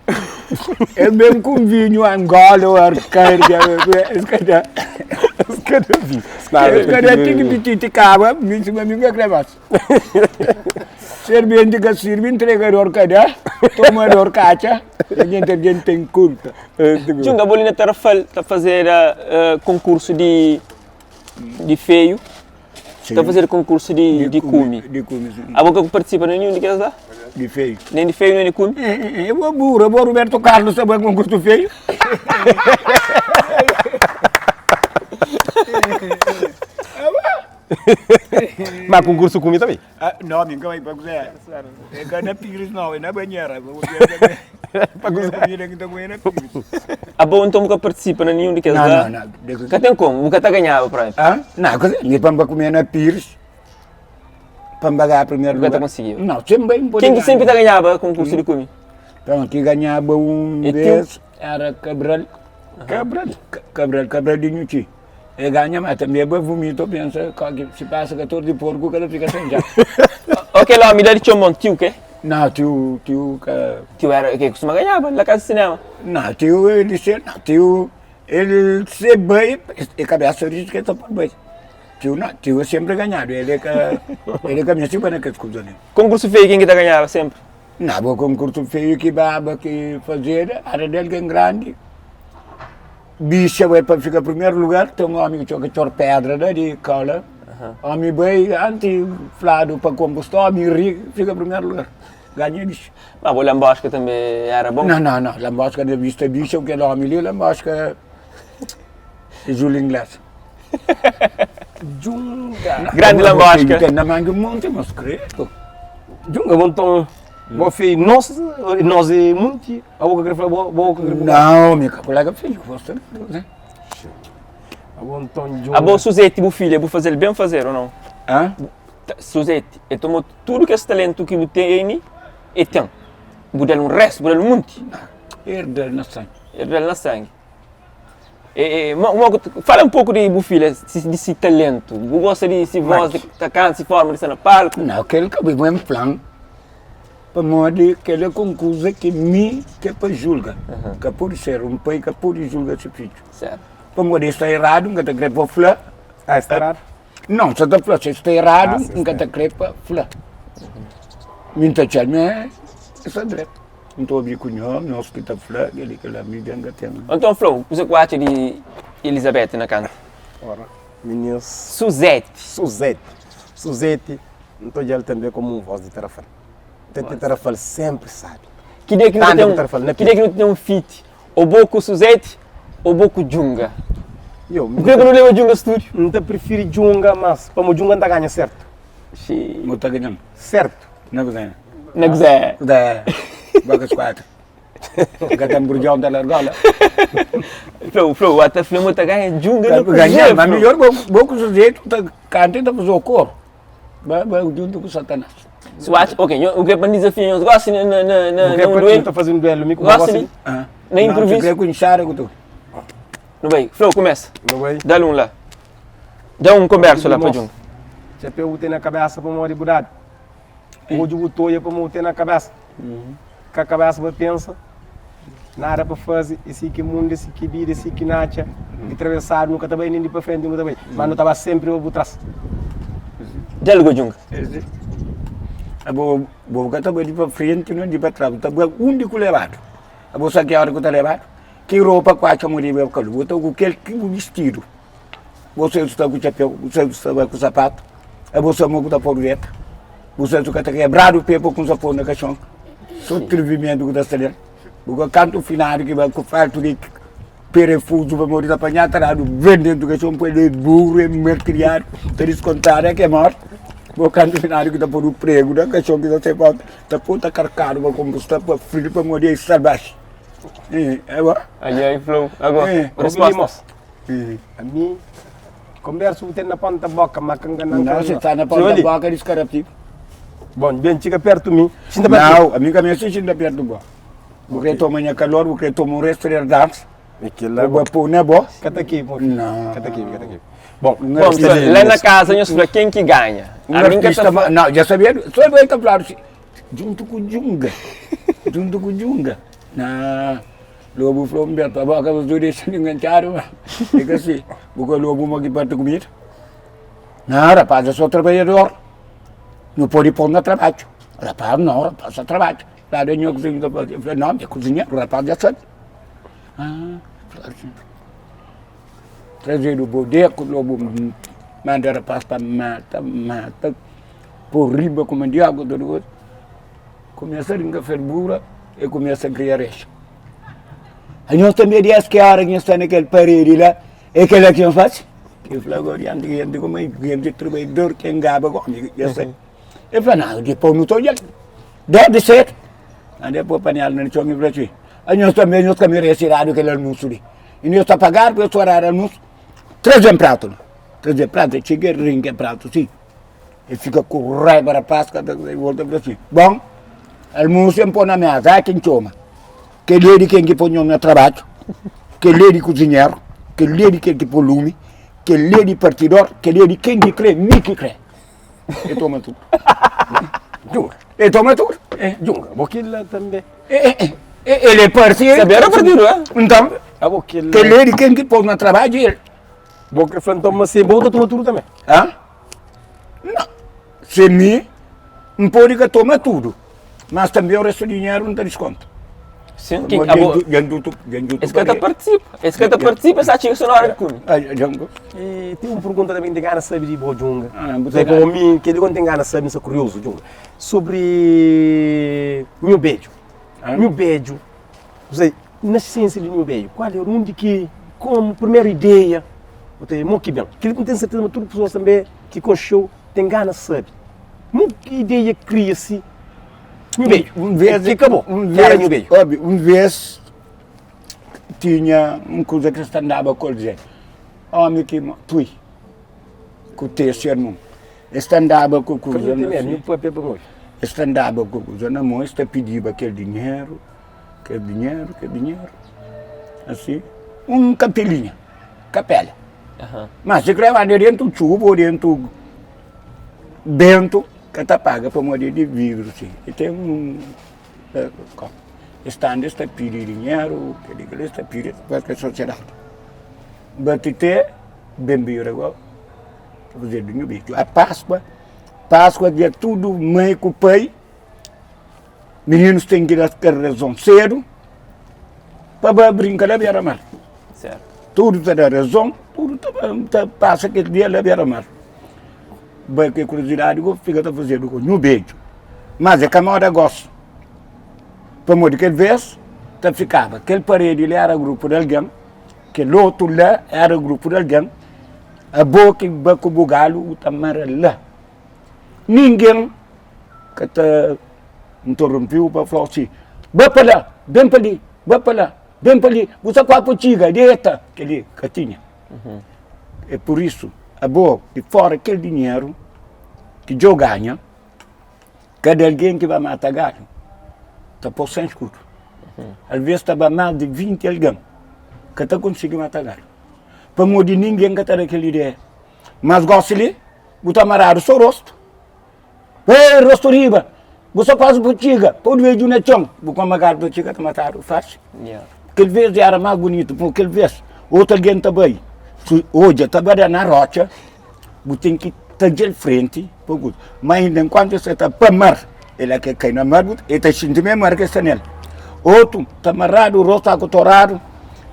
Speaker 2: É mesmo com vinho, Angola, ou Arqueiro, esse cara,
Speaker 3: Esse cara é vinho.
Speaker 2: esse cara tem que pedir cava, me chama amigo que crevas. Servente que sirve, entregador cada, tomador cacha, a gente, a gente tem culpa.
Speaker 1: Junga, vou ali na Tarrafal, tá fazer concurso de, de feio. Ta fazedu konkursu di di kumi.
Speaker 2: Di kumi, si.
Speaker 1: Abo ka partisipa na ninhun di kes la?
Speaker 2: Di feiu.
Speaker 1: Nen di feiu nen di kumi?
Speaker 2: Eh, eh, bo burro, bo Roberto Carlos ta bai konkursu feiu?
Speaker 3: Ma konkursu kumi ta bai?
Speaker 2: Ah, no, mi nka bai pa kuzé. É ka na pires não, é na banheira.
Speaker 3: Pa kuzé?
Speaker 2: Comida que ta comer na pires.
Speaker 1: Abo nton bu ka partisipa na ninhun di kes
Speaker 2: Não,
Speaker 1: la?
Speaker 2: não, não.
Speaker 1: Ka ten komu, bu ka ta ganhaba propi.
Speaker 2: Ah? Não, quer dizer, mi pa N comer na pires, pa N ganhar primeiro
Speaker 1: Bu ka ta
Speaker 2: lugar.
Speaker 1: konsigiba.
Speaker 2: Não, sempre bem pode
Speaker 1: Ken ki senpri ta
Speaker 2: ganhar.
Speaker 1: ganhaba konkursu di kumi?
Speaker 2: Então, ki ganhaba um
Speaker 1: É tio?
Speaker 2: vez era Cabral.
Speaker 3: Cabral.
Speaker 2: Cabral, Cabral de Inhuti. E ganha, mas também é bem vomito, pensa, que se passa 14 de porco, que ela fica sem já.
Speaker 1: Ok, lá, me dá de tio tio que?
Speaker 2: Não, tio, tio, que...
Speaker 1: Tio era que costuma ganhar, na casa de cinema.
Speaker 2: Não, tio, ele se, não, tio, ele se bem, e cabeça diz que está por bem. Tio, não, tio é sempre ganhado, ele é que, ele é que me sempre naquelas coisas ali.
Speaker 1: Concurso feio, quem que tá ganhava sempre?
Speaker 2: Não, o concurso feio que baba que fazer, era dele que é grande. Bicha bai pa fika primeru lugar, ten un omi ki txoka txor pedra la di kola, omi bai anti fladu pa konbusta, omi ri fika primeru lugar, ganha bicha.
Speaker 1: Ma bo Lamboska tanbe era bon?
Speaker 2: Não, não, não, Lamboska na vista bicha, kel omi li, Lamboska é Júlio Inglés.
Speaker 3: Djunga.
Speaker 1: Grandi Lamboska.
Speaker 2: Ten na manga un monti, mas kredu.
Speaker 3: Djunga, bo nton, bo fi nos, nos é munti. Abo ka kre fla bo, bo ka kre fla.
Speaker 2: Não, mi ka kolega filho, gosta de Deus, né?
Speaker 3: Abo nton djunga.
Speaker 1: Abo Suzete, bu filha, bu fazel ben fazer ou não?
Speaker 2: Hã?
Speaker 1: Suzete, e tomou tudo kes talento ki bu tene, e ten. Bu dal um resto, bu dal um monti.
Speaker 2: Herdal na sangue.
Speaker 1: Herdal na sangue. E, e, mo, mo, fala um pouco de bu filha, de si talento. Bu gosta de si voz, de ta canta, si forma de estar na palco.
Speaker 2: Não, aquele que eu um plan. Pamodi kel-la é un kuza ki mi ki é pa julga. Ka pode ser un pai ka pode julga se fidju. Pamodi es sta eradu, N ka ta kre pa fla.
Speaker 3: Ah, es sta eradu?
Speaker 2: Nau, N sa ta fla si es sta eradu, N ka ta kre pa fla. Mi N ta atxa-l ma es sta dretu. N ta obi ku nho, nhos ki ta fla kel-li, kel-la, mi ben ka ten.
Speaker 1: Anton fla-u, kuza ku atxa di Elizabeth na kanta?
Speaker 3: Ora, minis.
Speaker 1: Suzete.
Speaker 3: Suzete. Suzete, N ta odja-l tanbe komu un vós di Tarrafal. Ta ti Tarrafal sempre sabi.
Speaker 1: Ki dia ki nu ta
Speaker 3: Tanda
Speaker 1: ten
Speaker 3: ku Tarrafal na
Speaker 1: ki dia ki nu ta ten un feat ou bo ku Suzete ou bo ku Djunga?
Speaker 3: Yo,
Speaker 1: Por que ku nu leba Djunga studio?
Speaker 3: N ta prifiri Djunga mas pamo Djunga N ta ganha sertu.
Speaker 1: Xii.
Speaker 2: Bu ta ganha-m?
Speaker 3: Sertu.
Speaker 2: Na kuzê?
Speaker 1: Na kuzê?
Speaker 2: Kuzê? Boka skuadra. Ka ten brudjon ta largola.
Speaker 1: Flau, flau, ata fla ma ta ganha Djunga na kuzê?
Speaker 2: Ganha, ma midjor bo ku Suzete ta kanta e ta faze o koru. Ba ba juntu ku Satanás.
Speaker 1: Si bu atxa, ok, nho, u kre pa N dizafia nhos gosi na, na, na, na,
Speaker 3: Bu kre
Speaker 1: na un
Speaker 3: pa
Speaker 1: duelu?
Speaker 3: nu ta faze un duelu mi ku bo
Speaker 1: Gosi
Speaker 3: gosi
Speaker 1: li?
Speaker 3: li?
Speaker 2: Ah.
Speaker 1: Na improvisu?
Speaker 2: Não, si kre ku inxada ku tu.
Speaker 1: Nu bai, Flou, kumesa.
Speaker 3: Nu bai.
Speaker 1: Da-l un la. Da un konbersu la pa djuntu.
Speaker 3: Txapéu bu ten na kabésa pamodi bu dadu. Odju bu toia pamodi bu ten na kabésa. Ka kabésa pa pensa, nada pa faze. É si ki mundu, é si ki bida, é si ki natxa. Di trabesadu nu ka ta bai nen di pa frenti nu ka ta bai, ma nu ta ba senpri pa bu tras.
Speaker 1: Dja-l go djunga.
Speaker 2: Abo bo ka ta bai di pa frenti nen di pa tras, bu ta bai undi ku lebadu. Abo sa ki ora ku ta lebadu? Ki ropa ku atxa mo riba kalu, bu ta ku kel ki bu bistidu. Bo sa sta ku txapéu, bu sa sta bai ku sapatu, abo sa mo ku ta podu reta, bu sa ka ta kebradu pe pa kumsa pô na kaxon, so trivimentu ku ta sta del. Bu ka kantu finadu ki bai ku faltu di perefuzu pamodi ta panha ta dadu ben dentu kaxon pa el é buru, é malkriadu, ta diskontadu é ke morti. Bo kantu finadu ki ta podu pregu na kaxon ki ta sai pa ta pô ta karkadu pa kombusta pa fri pamodi é salbaxi. É bo.
Speaker 1: Ai ai flau agora.
Speaker 2: É.
Speaker 1: Resposta.
Speaker 3: Ami, konbersu bu ten na ponta boka, ma ka ngana
Speaker 2: Não, se está na ponta boka, descaraptivo.
Speaker 3: Bon, ben txiga pertu mi. Sinta pertu.
Speaker 2: Não, ami ka meste sinta pertu bo. Bu kre toma nha kalor, bu kre toma un resto de dança.
Speaker 3: É kel-la.
Speaker 2: Bu pô na bo.
Speaker 3: Ka ta ki, bom.
Speaker 2: Não.
Speaker 3: Ka ta ki, ka ta ki. Bon,
Speaker 2: Um
Speaker 1: Bom,
Speaker 2: artista,
Speaker 1: pessoal, lá na casa nhos fla quem que ganha.
Speaker 2: um
Speaker 1: A mim ka
Speaker 2: artista,
Speaker 1: ta fla.
Speaker 2: não, já sabia, só vai ta fladu si, junto ku Djunga, junto ku Djunga. Não. Lobu fla, Umberto, abo ka bu dexa mi nganxadu ma. I ka si, bu ka lobu ma ki parti kumida? Não, rapaz, eu sou trabalhador. Não pode pôr na trabalho. Rapaz, não, rapaz, só trabalho. Lá de nho cozinha, eu falei, não, minha cozinha, o rapaz já sabe. Ah, falei assim. Trazer o bodeco, lobo. Manda rapaz pa mata, mata, pô riba ku mandioka, tudu kuza. Kumesa rinka ferbura e kumesa kria rexa. Anhos tanbe di es ki ora ki nhos sta na kel paredi la, é kela ki nhos fasi? El fla, Agora dianti di jenti kuma jenti trabadjador ke ngaba ku omi dja sai. El fla, Nau, dipos nu ta odjal. Desdi sedu, ande poi panela na txon i fla si, Anhos tanbe nhos ka merese dadu kel almusu li. I nhos ta pagadu pa es oradu almusu? Traze-m pratu la. Traze pratu, el txiga el rinka pratu si. El fika ku raiba rapaz ka ta el volta fla si, Bon, almusu N poi na mesa, ai ki N txoma. Kel-li é di ken ki poi nho na trabadju, kel-li é di kuzinheru, kel-li é di kel ki poi lumi, kel-li é di partidor, kel-li é di ken ki kre, mi ki kre. E toma tudu.
Speaker 3: Djunga.
Speaker 2: E toma tudu.
Speaker 3: Djunga. Bo kel-la tanbe.
Speaker 2: El é parti.
Speaker 1: Sabe era partidu, é?
Speaker 2: Nton,
Speaker 3: Abo kel-la.
Speaker 2: Kel-li é di ken ki poi na trabadju el.
Speaker 3: Bo kre fla nton ma se bo ta toma tudu tanbe?
Speaker 2: Hã? Não. Se mi, N pode ka toma tudu, mas tanbe o restu dinheru N ta diskonta.
Speaker 1: Sim, ki abo, es ka ta partisipa, es ka ta partisipa, es ta txiga so na ora di kume.
Speaker 3: E ten un pergunta tanbe ki N ten gana sabe di bo, Djunga. Zé pa mi, kel-li ku N ten gana sabe, N sta kuriozu, Djunga. Sobri Nhu Bedju. Nhu Bedju, Zé, nascensa di Nhu Bedju, kual era, undi ki, komu, primeru ideia, bu ta mo ki ben? Kel-li ku N ten serteza ma tudu pesoas tanbe ki konxe-u ten gana sabe. Mo ki ideia kria si Nhu Bedju?
Speaker 2: Un vez,
Speaker 3: Ki ka bo,
Speaker 2: un
Speaker 3: ki era
Speaker 2: vez,
Speaker 3: Nhu Bedju.
Speaker 2: obi, un vez tinha un kuza ki es ta andaba ku el dze, omi ki pui ku tese ermon, es ta andaba ku kuza na
Speaker 3: Nhu papia pa N obi.
Speaker 2: Es ta andaba ku kuza na mon, es ta pidiba kel dinheru, kel dinheru, kel dinheru, asi, un kapelinha, kapela. Ma si kre manda dentu txuba o dentu bentu, ka ta paga pamodi é di vidru si. E ten un Es ta anda es ta pidi dinheru, kel-li kel-li, es ta pidi pa kel sosiedadi. Bati te ben bira igual, ta fazedu nhu bichu. A Páskua, Páskua dia tudu mai ku pai, mininus ten ki da kel razon sedu pa ba brinka la bera mar. Tudu ta da razon, tudu ta pasa kel dia la bera mar. Bai ke kuriosidadi ku fika ta fazedu ku nhu bedju. Mas é ka moda gosi. Pamodi kel vez ta fikaba kel paredi li era grupu di algen, kel otu la era grupu di algen, abo ki ba ku bu galu bu ta mara la. Ningen ka ta ntorompiu pa flau si, ba pa la, ben pa li, ba pa la, ben pa li, bu sta kuazi pa txiga, deta. Kel-li ka tinha. É pur isu, abo di fora kel dinheru ki djo ganha, kada algen ki ba mata gadu ta pô 100 skudu. Alvês ta ba más di 20 algen ka ta konsigi mata gadu, pamodi ningen ka ta da kel ideia. Mas gosi li, bu ta maradu so rostu. Ei, rostu riba, bu sta kuazi bu txiga, pa duedju na txon, bu koma gadu ta txiga ta matadu faxi. Kel vez era más bunitu, pur kel vez otu algen ta bai, si odja ta ba da na rotxa, bu ten ki tadja-l frenti pa bu, ma inda enkuantu el sta ta pa mar, el la ke kai na mar, el ta xinti ma é mar ke sta nel. Otu ta maradu, rostu akutoradu,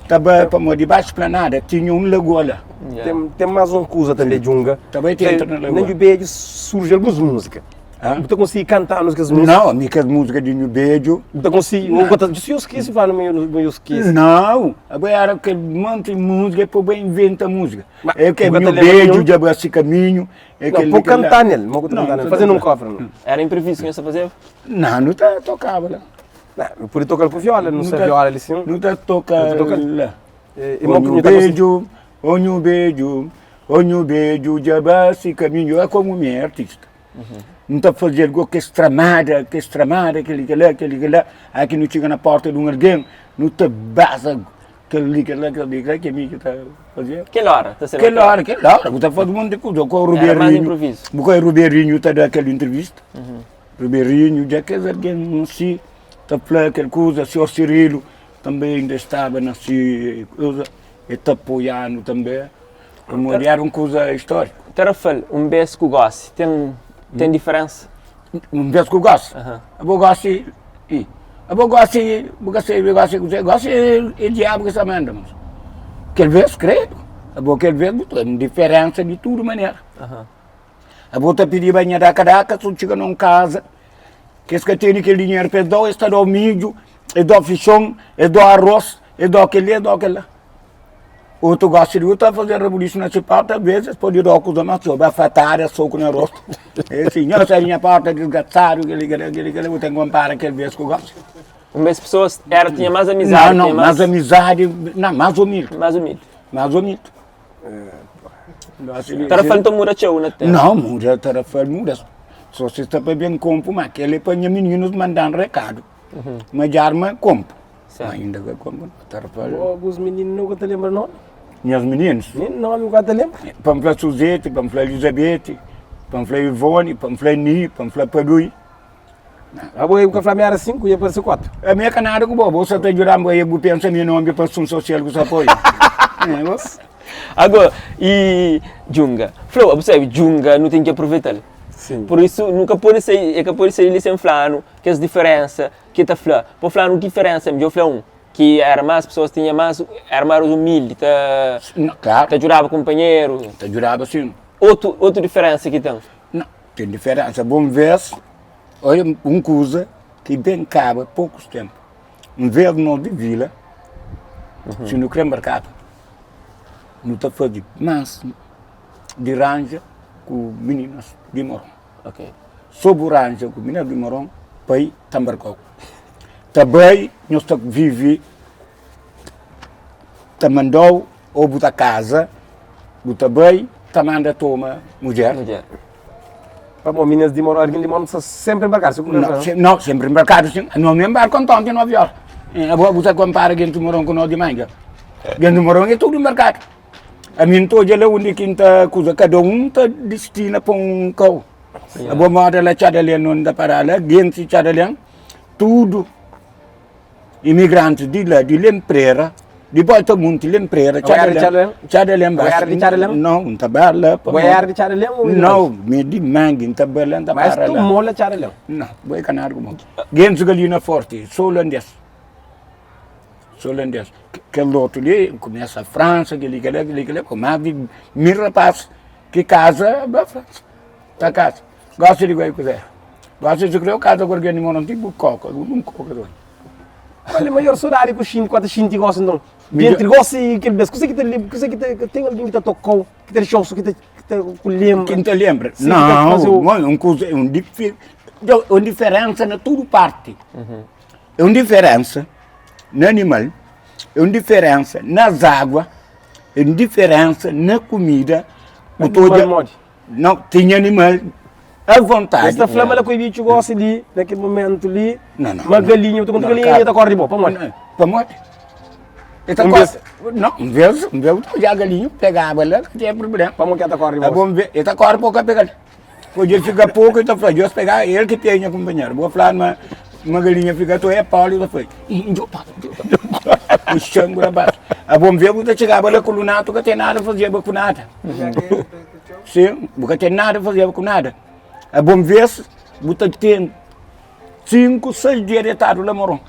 Speaker 2: ta bai pamodi dibaxu splanada tinha un lagoa la.
Speaker 3: Tem, tem mais um kuza também, Djunga.
Speaker 2: Também tem entra na lagoa.
Speaker 3: Na Nhu Bedju surge alguns música.
Speaker 2: Hã?
Speaker 3: Bu ta konsigi kanta-nos kes música?
Speaker 2: Não, mi kes música di Nhu Bedju.
Speaker 3: Bu ta konsigi? Não. Ta, se eu esqueci, fala no meu, eu esqueci.
Speaker 2: Não, agora era aquele monte de música, depois vai inventa música.
Speaker 3: Mas,
Speaker 2: É que
Speaker 3: bu ka ta
Speaker 2: Nhu
Speaker 3: lembra
Speaker 2: Bedju
Speaker 3: nenhum?
Speaker 2: dja ba si caminho. É
Speaker 3: Não,
Speaker 2: aquele
Speaker 3: pô
Speaker 2: que lá.
Speaker 3: cantar nele, mas
Speaker 2: Não,
Speaker 3: cantar nele.
Speaker 2: não
Speaker 3: Fazendo um
Speaker 2: tá.
Speaker 3: cover, não.
Speaker 1: Era imprevisto que nós fazia?
Speaker 2: Não, não tá tocava lá.
Speaker 3: Não, pode tocar com viola, não sei viola ali sim.
Speaker 2: Não tá toca
Speaker 3: Não tá toca?
Speaker 2: lá.
Speaker 3: E, e mo que
Speaker 2: Onho
Speaker 3: nhu ta konsigi?
Speaker 2: beju, onho beju, onho beju dja ba si kaminhu. É komu mi é artista. N ta faze algo kes tramada, kes tramada, kel-li, kel-la, kel-li, kel-la. Aí ki nu txiga na porta di un algen, nu ta baza kel-li, kel-la, kel-li, kel-la, ki mi ki ta faze.
Speaker 1: Kel ora, ta ser
Speaker 2: Kel ora, kel ora, bu ta faze un monti di kuza. Ku
Speaker 1: Era mais
Speaker 2: Ruberinho,
Speaker 1: improviso.
Speaker 2: bu ka Ruberinho ta da kel entrevista. Ruberinho, dja kes algen si ta fla kel kuza, senhor Cirilo Tanbe inda staba na si kuza, e ta apoia-nu tanbe, pamodi era un kuza istóriku.
Speaker 1: Tarrafal, un bes ku gosi, ten ten diferensa?
Speaker 2: Un bes ku gosi? Abo gosi, i, abo gosi, bu ka sabe gosi kuzê, gosi é diabu ki sta manda, mos. Kel bes, kredu, abo kel bes bu ten diferensa di tudu manera. Abo ta pidiba nha daka-daka, si bu txiga na un kaza, kes ka tene kel dinheru pa es da-u, es ta da-u midju, es da-u fixon, es da-u arroz, es da-u kel-li, es da-u kel-la. Otu gosta di ta faze rabulisu na si porta, ves es pode da-u kuza más txeu, bafatada, soku na rostu. É si, nho sai di nha porta disgrasadu, kel-li, kel-la, kel-li, kel-la, bu ten ki konpara kel bes ku gosi.
Speaker 1: Un bes pesoas era tinha más amizadi.
Speaker 2: Não, não, mais amizadi, não, más humildi.
Speaker 1: Más humildi.
Speaker 2: Más humildi.
Speaker 1: Tarrafal nton muda txeu na ténpu?
Speaker 2: Não, muda, Tarrafal muda. Só se sta pa ben konpu, ma kel é pa nha mininus manda-m rekadu. Ma dja arma konpu. Ma inda ka konpu, Tarrafal.
Speaker 3: Alguns mininu nu ka ta lenbra nomi.
Speaker 2: Nhas mininus?
Speaker 3: Nin nomi bu ka ta lenbra.
Speaker 2: Pa N fla Suzete, pa N fla Elizabete, pa N fla Ivone, pa N fla Ni, pa N fla Padui.
Speaker 3: Abo bu ka fla mi era 5 i aparece 4.
Speaker 2: A mi é ka nada ku bo, bo sa ta djuda-m bo e bu pensa mi nomi pa asun sosial ku sa poi.
Speaker 1: Agora, i djunga? Fla, bu sabe, djunga nu ten ki apruveita-l.
Speaker 3: Sim.
Speaker 1: Pur isu, nu ka pode sai, e ka pode sai li sen fla-nu kes diferensa ki ta fla. Pa fla-nu diferensa, midjor fla un, ki era más pesoas tinha más, era más umildi, ta,
Speaker 2: Klaru.
Speaker 1: ta djudaba kunpanheru.
Speaker 2: Ta djudaba sin.
Speaker 1: Otu, otu diferensa ki ten?
Speaker 2: Nau, ten diferensa. Bon vês, odja un kuza ki ben kaba pokus tenpu. Un vês nos di vila, si nu kre nbarkaba, nu ta faze más di ranja ku mininas di Moron.
Speaker 1: Ok.
Speaker 2: So bu ranja ku mininas di Moron, pai ta nbarkau. Ta bai, nhos ta vive, ta mandau ô bu ta kaza, bu ta bai, ta manda toma mudjer.
Speaker 1: Mudjer.
Speaker 3: Pamodi minas di Moron, algin di Moron sta sempri embarkadu, si ku
Speaker 2: Não, se, não, sempre embarcado sim. Não me embarco ontem 9 horas. Abo bu ta compara gente Moron com nós de manga. Gente Moron é tudo embarcado. A mim tô já lá onde quinta coisa, cada um tá destina para um cau. Abo moda lá tchada ali não dá para lá, gente tchada ali, tudo Imigrantis di la, di Lemprera, di volta munti Lemprera,
Speaker 3: Bo era di Txadalén?
Speaker 2: Txadalén
Speaker 3: Bo era di Txadalén?
Speaker 2: Nau, N ta ba la
Speaker 3: pa Bo era di Txadalén ou di
Speaker 2: Nau, mi é di Mangi, N ta ba la, N ta
Speaker 3: Mas
Speaker 2: para
Speaker 3: tu
Speaker 2: la.
Speaker 3: mola Txadalén?
Speaker 2: Nau, bo é ka nada ku bo. Gentis ka li na Forti, so olandês, so olandês. Kel otu li, kumesa Fransa, kel-li, kel-la, kel-li, kel-la, ku más di 1000 rapaz ki kaza ba Fransa, ta kaza. Gosi di kuzê? Gosi si krê kaza ku algen di mora ti bu koka, bu nun koka doi.
Speaker 3: Kual é maior sodadi ku xinti, ku ta xinti gosi nton? Di entri gosi i kel bes, kuzê ki ta lembra, kuzê ki ta, ten algen ki ta tokau, ki ta dixau, ki ta, ki ta ku lembra?
Speaker 2: Ki N ta lembra?
Speaker 3: Sim, ki ta fazeu.
Speaker 2: Nau, un kuza, un difi, un diferensa na tudu parti. É un diferensa na animal, é un diferensa nas água, é un diferensa na kumida. Bu ta odja.
Speaker 3: Animal modi?
Speaker 2: Não, tinha animal à vontade.
Speaker 3: Es ta fla ma la koi bitxu gosi li, na kel momentu li,
Speaker 2: Não, não,
Speaker 3: ma
Speaker 2: não.
Speaker 3: galinha, bu ta konta
Speaker 2: Não,
Speaker 3: galinha
Speaker 2: cara.
Speaker 3: ta kori di bo, pamodi?
Speaker 2: Não, Pamodi? El ta
Speaker 3: Um
Speaker 2: kori.
Speaker 3: vez.
Speaker 2: Não, um vez, um vez, eu galinha, pegava lá, não tinha problema.
Speaker 3: Pamodi ki el ta kori di
Speaker 2: É
Speaker 3: bo?
Speaker 2: bom ver, ele ta corre pouco a pegar. Quando ele fica pouco, ele tá falando, Deus pegar, ele que tem, companheiro. Vou falar, uma, uma galinha fica, tu é Paulo, ele foi. O chango lá baixo. A bom ver, você chegava lá com o lunato, que tem nada a fazer com nada. Sim, bu ka ten nada fazeba ku nada. A bon vez, bu ta ten 5, 6 dia detadu la moron.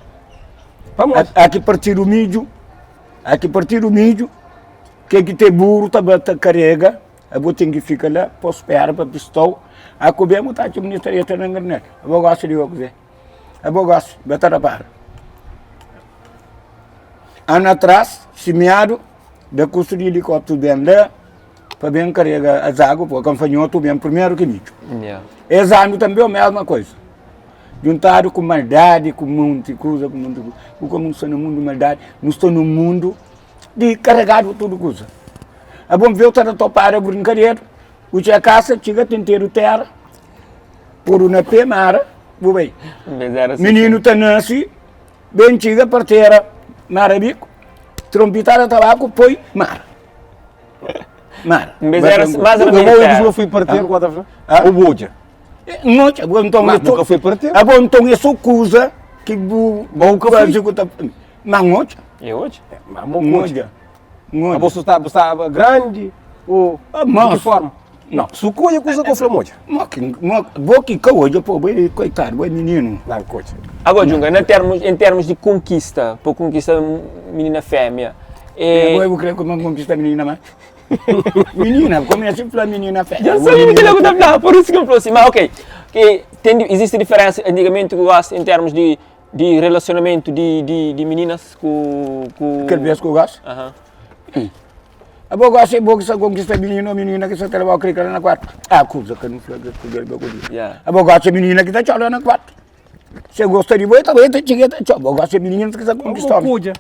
Speaker 3: Pamodi?
Speaker 2: A ki partidu midju, a ki partidu midju, ke ki ten buru ta ba ta karega, a bo ten ki fika la pa spera pa pistau. A ku ben bu ta atxa minista ta na ngarnel. A bo gosta di obi kuze? A bo gosta, ba ta rapara. Anu atras, simiadu, da kustu di elikópteru ben la. pa ben karega as agu pa kanfanhotu ben primeru ki midju.
Speaker 1: Yeah.
Speaker 2: Es anu tanbe o mesma koisa. Juntadu ku maldadi, ku monti kuza, ku monti kuza. Bu ka sta na mundu maldadi, nu sta no mundu di karegadu tudu kuza. A bom ver, ta da topada brinkaderu, bu txega kasa, txiga tinteru tera, podu na pe, mara, bu bai.
Speaker 1: Mas era assim.
Speaker 2: Mininu ta nasi, ben txiga partera, mara biku, trompitada tabaku, poi, mara. Mara.
Speaker 1: Mas era mais
Speaker 3: era meio não foi parteiro, qual tá
Speaker 2: Ah?
Speaker 3: Ou boja.
Speaker 2: Não, então
Speaker 3: Mas nunca foi parteiro.
Speaker 2: Ah, bom, então é só coisa que bu
Speaker 3: Bom, nunca foi.
Speaker 2: executa. Mas não,
Speaker 1: E hoje?
Speaker 3: Mas mo coisa.
Speaker 2: não.
Speaker 3: A bolsa estava estava grande ou
Speaker 2: Ah,
Speaker 3: de
Speaker 2: mas-
Speaker 3: que forma? Não, se coisa coisa com flamoja.
Speaker 2: Mas que vou que que hoje, pô, boi, coitado, boi menino.
Speaker 3: Não, coisa.
Speaker 1: Agora, Junga, na termos, em termos de conquista, para conquista menina fêmea,
Speaker 2: É,
Speaker 1: é,
Speaker 2: boi, eu creio que não conquista menina mais. Minina, kumesa fla minina fé.
Speaker 1: Dja N sabia kila ku ta fla, pur isu ki N fla si. Ma ok, ki ten izisti diferensa antigamenti ku gosi en termus di di relasionamentu di di di mininas ku ku.
Speaker 2: Kel bes ku gosi?
Speaker 1: Aha.
Speaker 2: Abo gosi é bo ki sta konkista mininu o minina ki sta ta leba-u krikla na kuartu? Ah, kuza ka nu fla ki ku kel baguliu.
Speaker 1: Yeah.
Speaker 2: Abo gosi é minina ki ta txora na kuartu. Se gosta di bo, e ta bai, e ta txiga, e ta txora. Bo gosi é minina ki sta konkista omi.
Speaker 3: Kudja.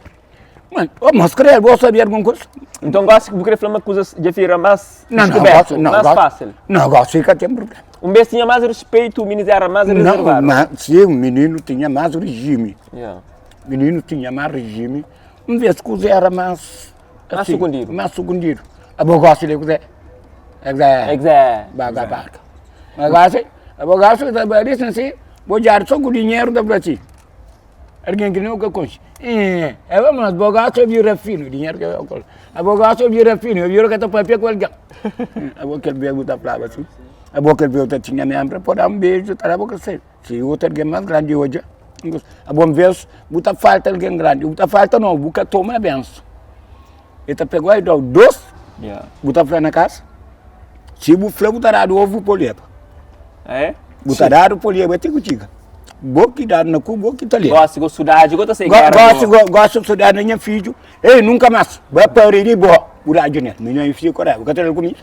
Speaker 2: Mas, oh, mas krê, bo sabe alguma coisa?
Speaker 1: Então gosi bu krê fla ma kuzas dja fira más
Speaker 2: Não, não,
Speaker 1: descoberto,
Speaker 2: gosi, não,
Speaker 1: más
Speaker 2: gosi,
Speaker 1: fácil.
Speaker 2: Não, gosi ka ten problema.
Speaker 1: Un bes tinha más respeito, minis era más
Speaker 2: Não,
Speaker 1: reservado.
Speaker 2: mas, sim, o menino tinha mais regime.
Speaker 1: Yeah.
Speaker 2: Menino tinha mais regime. Un vez kuza era mais
Speaker 1: Mais
Speaker 2: assim,
Speaker 1: sukundidu.
Speaker 2: Mais sukundidu. Abo gosi de kuze? Exé.
Speaker 1: Exé.
Speaker 2: Baga barka. Mas gosi, abo gosi ta ba disi si, bo djadu so ku dinheru ta fla si. Algin ki nunka konxe. Ih, abo mas bo gosi bo bira finu, dinheru ke bo Abo gosi bo bira finu, bo bira ka ta papia ku algin. Abo kel bes bu ta flaba si, abo kel bes bu ta tinha membra, po da un beju, ta da bo ka sai. Si otu algen mas grandi odja, abo un ves bu ta falta algen grandi, bu ta falta no, bu ka toma bensu. E ta pegau e dau dos, bu ta fla na kasa, si bu fla bu ta dadu ovu pa leba. Bu ta dadu pa leba ti ku txiga. Bo ki dadu na ku, bo ki ta leba.
Speaker 1: Gosi go sudadi go ta sai gera.
Speaker 2: Gosi go gosi sudadi na nha fidju, ei nunka mas ba pari di bo, bu dadu nel. Mi nha fidju koreba, bu ka ta dal kumida.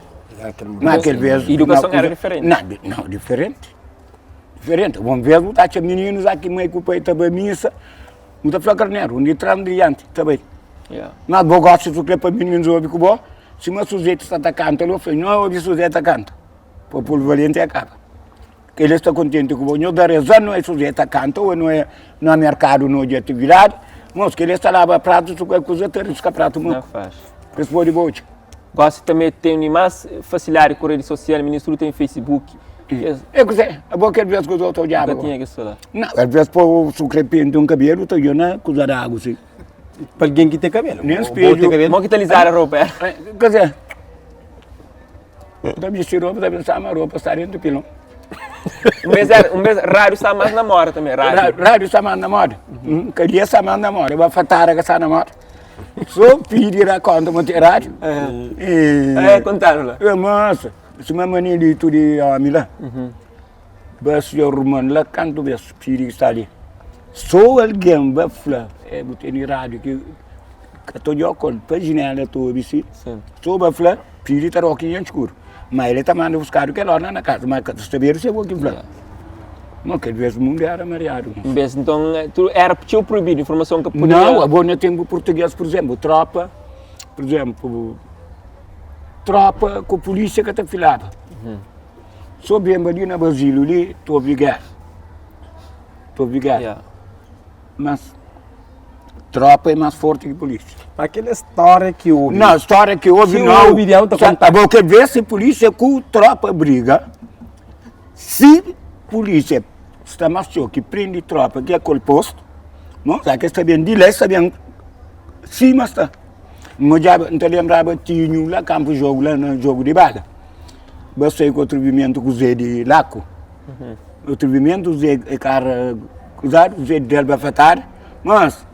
Speaker 2: Ma kel vez,
Speaker 1: Idukason era diferenti.
Speaker 2: Não, não, diferenti. Diferenti. Un vez bu ta atxa mininus aki mai ku pai ta bai missa, bu ta fla karneru, un di tras un di dianti, ta bai. Mas bo gosta su kre pa mininus obi ku bo, sima Suzete sta ta kanta li, bo fla, nho obi Suzete ta kanta, pa Polivalente e kaba. Kila sta kontenti ku bo, nho da rezon, no é Suzete ta kanta o no é na merkadu no odja atividadi, mos kila sta laba pratu su kue kuza ta riska pratu moku. Es pode bo odja.
Speaker 1: Gosi tanbe ten mas fasilidadi ku redi sosial, mininus tudu ten Facebook.
Speaker 2: É kuzê? Abo kel vez ku os ta odjaba?
Speaker 1: Nka tinha kes la.
Speaker 2: Não, às vezes pô su kre pinta un kabelu, ta odja na kuza di agu si.
Speaker 3: Pa algen ki ten kabelu.
Speaker 2: Nem
Speaker 3: Bo
Speaker 2: espelho.
Speaker 3: ten kabelu?
Speaker 1: Mo ki ta lizada ropa era?
Speaker 2: Quer dizer, ta bisti ropa, ta pensa ma ropa sta dentro pilon.
Speaker 1: Un bes era, un bes rádio sta mas na moda também, rádio.
Speaker 2: Rádio sta mais na moda. Kadia sta mais na moda, ba fatara ka sta na moda. Só pidi ra konta ma ten rádio.
Speaker 1: É, kontanu la.
Speaker 2: É, moça. Suma manelitu di omi la, ba si arruman la kantu bes pidi ki sta li. So algen ba fla, eh bu tene radiu ki ka ta odja kol pa jinela ta obi si. So ba fla, pidi ta roki nha skuru. Ma el ta manda buskadu kel ora na kasa, ma ka ta sabedu si é bo ki fla. Ma kel bes mundu era mariadu.
Speaker 1: Un bes nton, tudu era txeu proibidu, informason ka podia.
Speaker 2: Nau, abo na tenpu purtuges, pur izemplu, tropa, pur izemplu. Tropa ku polícia ka ta filaba. So benba li na Basílio li, ta obi géra. Ta obi géra.
Speaker 1: Yeah.
Speaker 2: Mas tropa é mais forte ki polícia.
Speaker 3: Mas aquela história que ouvi.
Speaker 2: Não, história que ouvi
Speaker 3: Que
Speaker 2: não.
Speaker 3: ouvi de alta
Speaker 2: Sa-
Speaker 3: conta.
Speaker 2: Abo que vê se polícia com tropa briga, se polícia está mais txeu que prende tropa que é aquele posto, não, sabe que está bem de lá, está bem cima está. N odjaba, N ta lenbraba Tinhu la kanpu jogu la na jogu di bala. Ba sai ku atrevimentu ku Zé di Laku. Atrevimentu Zé e kara kuzadu, Zé dal bafatada. Mas,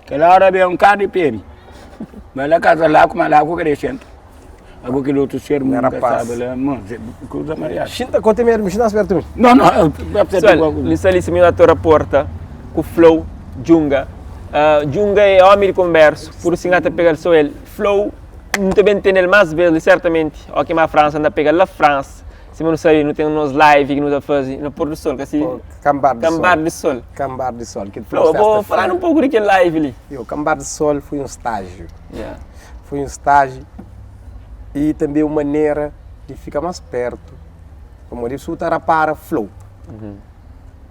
Speaker 2: kel ora ben un kadu di pemi. Ba la kaza Laku, ma Laku ka dexa entra. Abo kel otu ser
Speaker 3: Nha
Speaker 2: mundu ka
Speaker 3: rapaz.
Speaker 2: staba la, mas Zé kuza mariadu.
Speaker 3: Xinta konta mesmu, xinta más pertu mi.
Speaker 2: Não, não,
Speaker 1: Pessoal, li sta li si mi ta raporta ku Flow Djunga. Djunga é omi di konbersu, pur isu N ta pega-l so el. Flow, N ta ben tene-l más bes li sertamenti, oki ma Fransa, N ta pega-l la Fransa. Sima nu sabe, nu ten nos live ki nu ta faze na pôr du sol, ka si?
Speaker 3: Kambar di sol.
Speaker 1: Kambar di sol.
Speaker 3: Kambar di sol. Ki
Speaker 1: Flow, bo fala-nu un poku di kel live li.
Speaker 3: Yo, Kambar di Sol foi un stájiu.
Speaker 1: Yeah.
Speaker 3: Foi un stájiu i tanbe un manera di fika más pertu, pamodi su ta rapara Flow.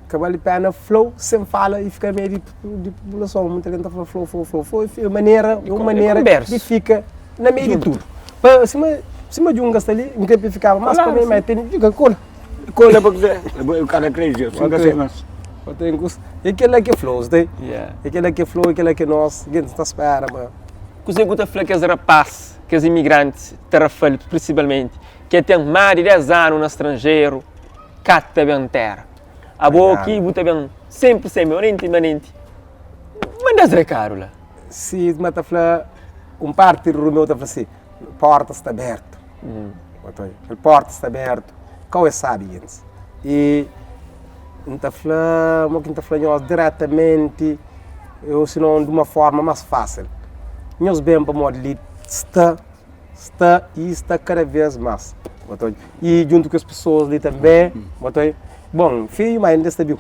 Speaker 3: Ka bali pena flow sen fala i fika meio di di populason muita gente ta fala flow flow flow flow é manera é un manera di fika na meio di tudu pa sima sima djunga sta li N kre pa fikaba mas pa mi ma ten djuga kola
Speaker 2: kola pa kuzê o kara kre dje si N ka sai mas
Speaker 3: pa ten kus é kela ki é flow sta é kela ki é flow é kela ki é nos gentis ta spera ma
Speaker 1: Kuzê ku ta fla kes rapaz kes imigrantis tarrafal prinsipalmenti ke ten más di 10 anu na stranjeru ka ta ben tera. Abo ki bu ta ben senpri senpri, manenti manenti, manda-s rekadu la.
Speaker 3: Si ma ta fla, un parti di Romeu ta fla si, Porta sta abertu. Kel porta sta abertu. Kau é sabi, gentis. I N ta fla, mo ki N ta fla nhos diretamenti ou sinon di uma forma más fásil. Nhos ben pamodi li sta, sta i sta kada vez más. I djuntu ku es pesoas li tanbe, bon, feio ma inda sta biu.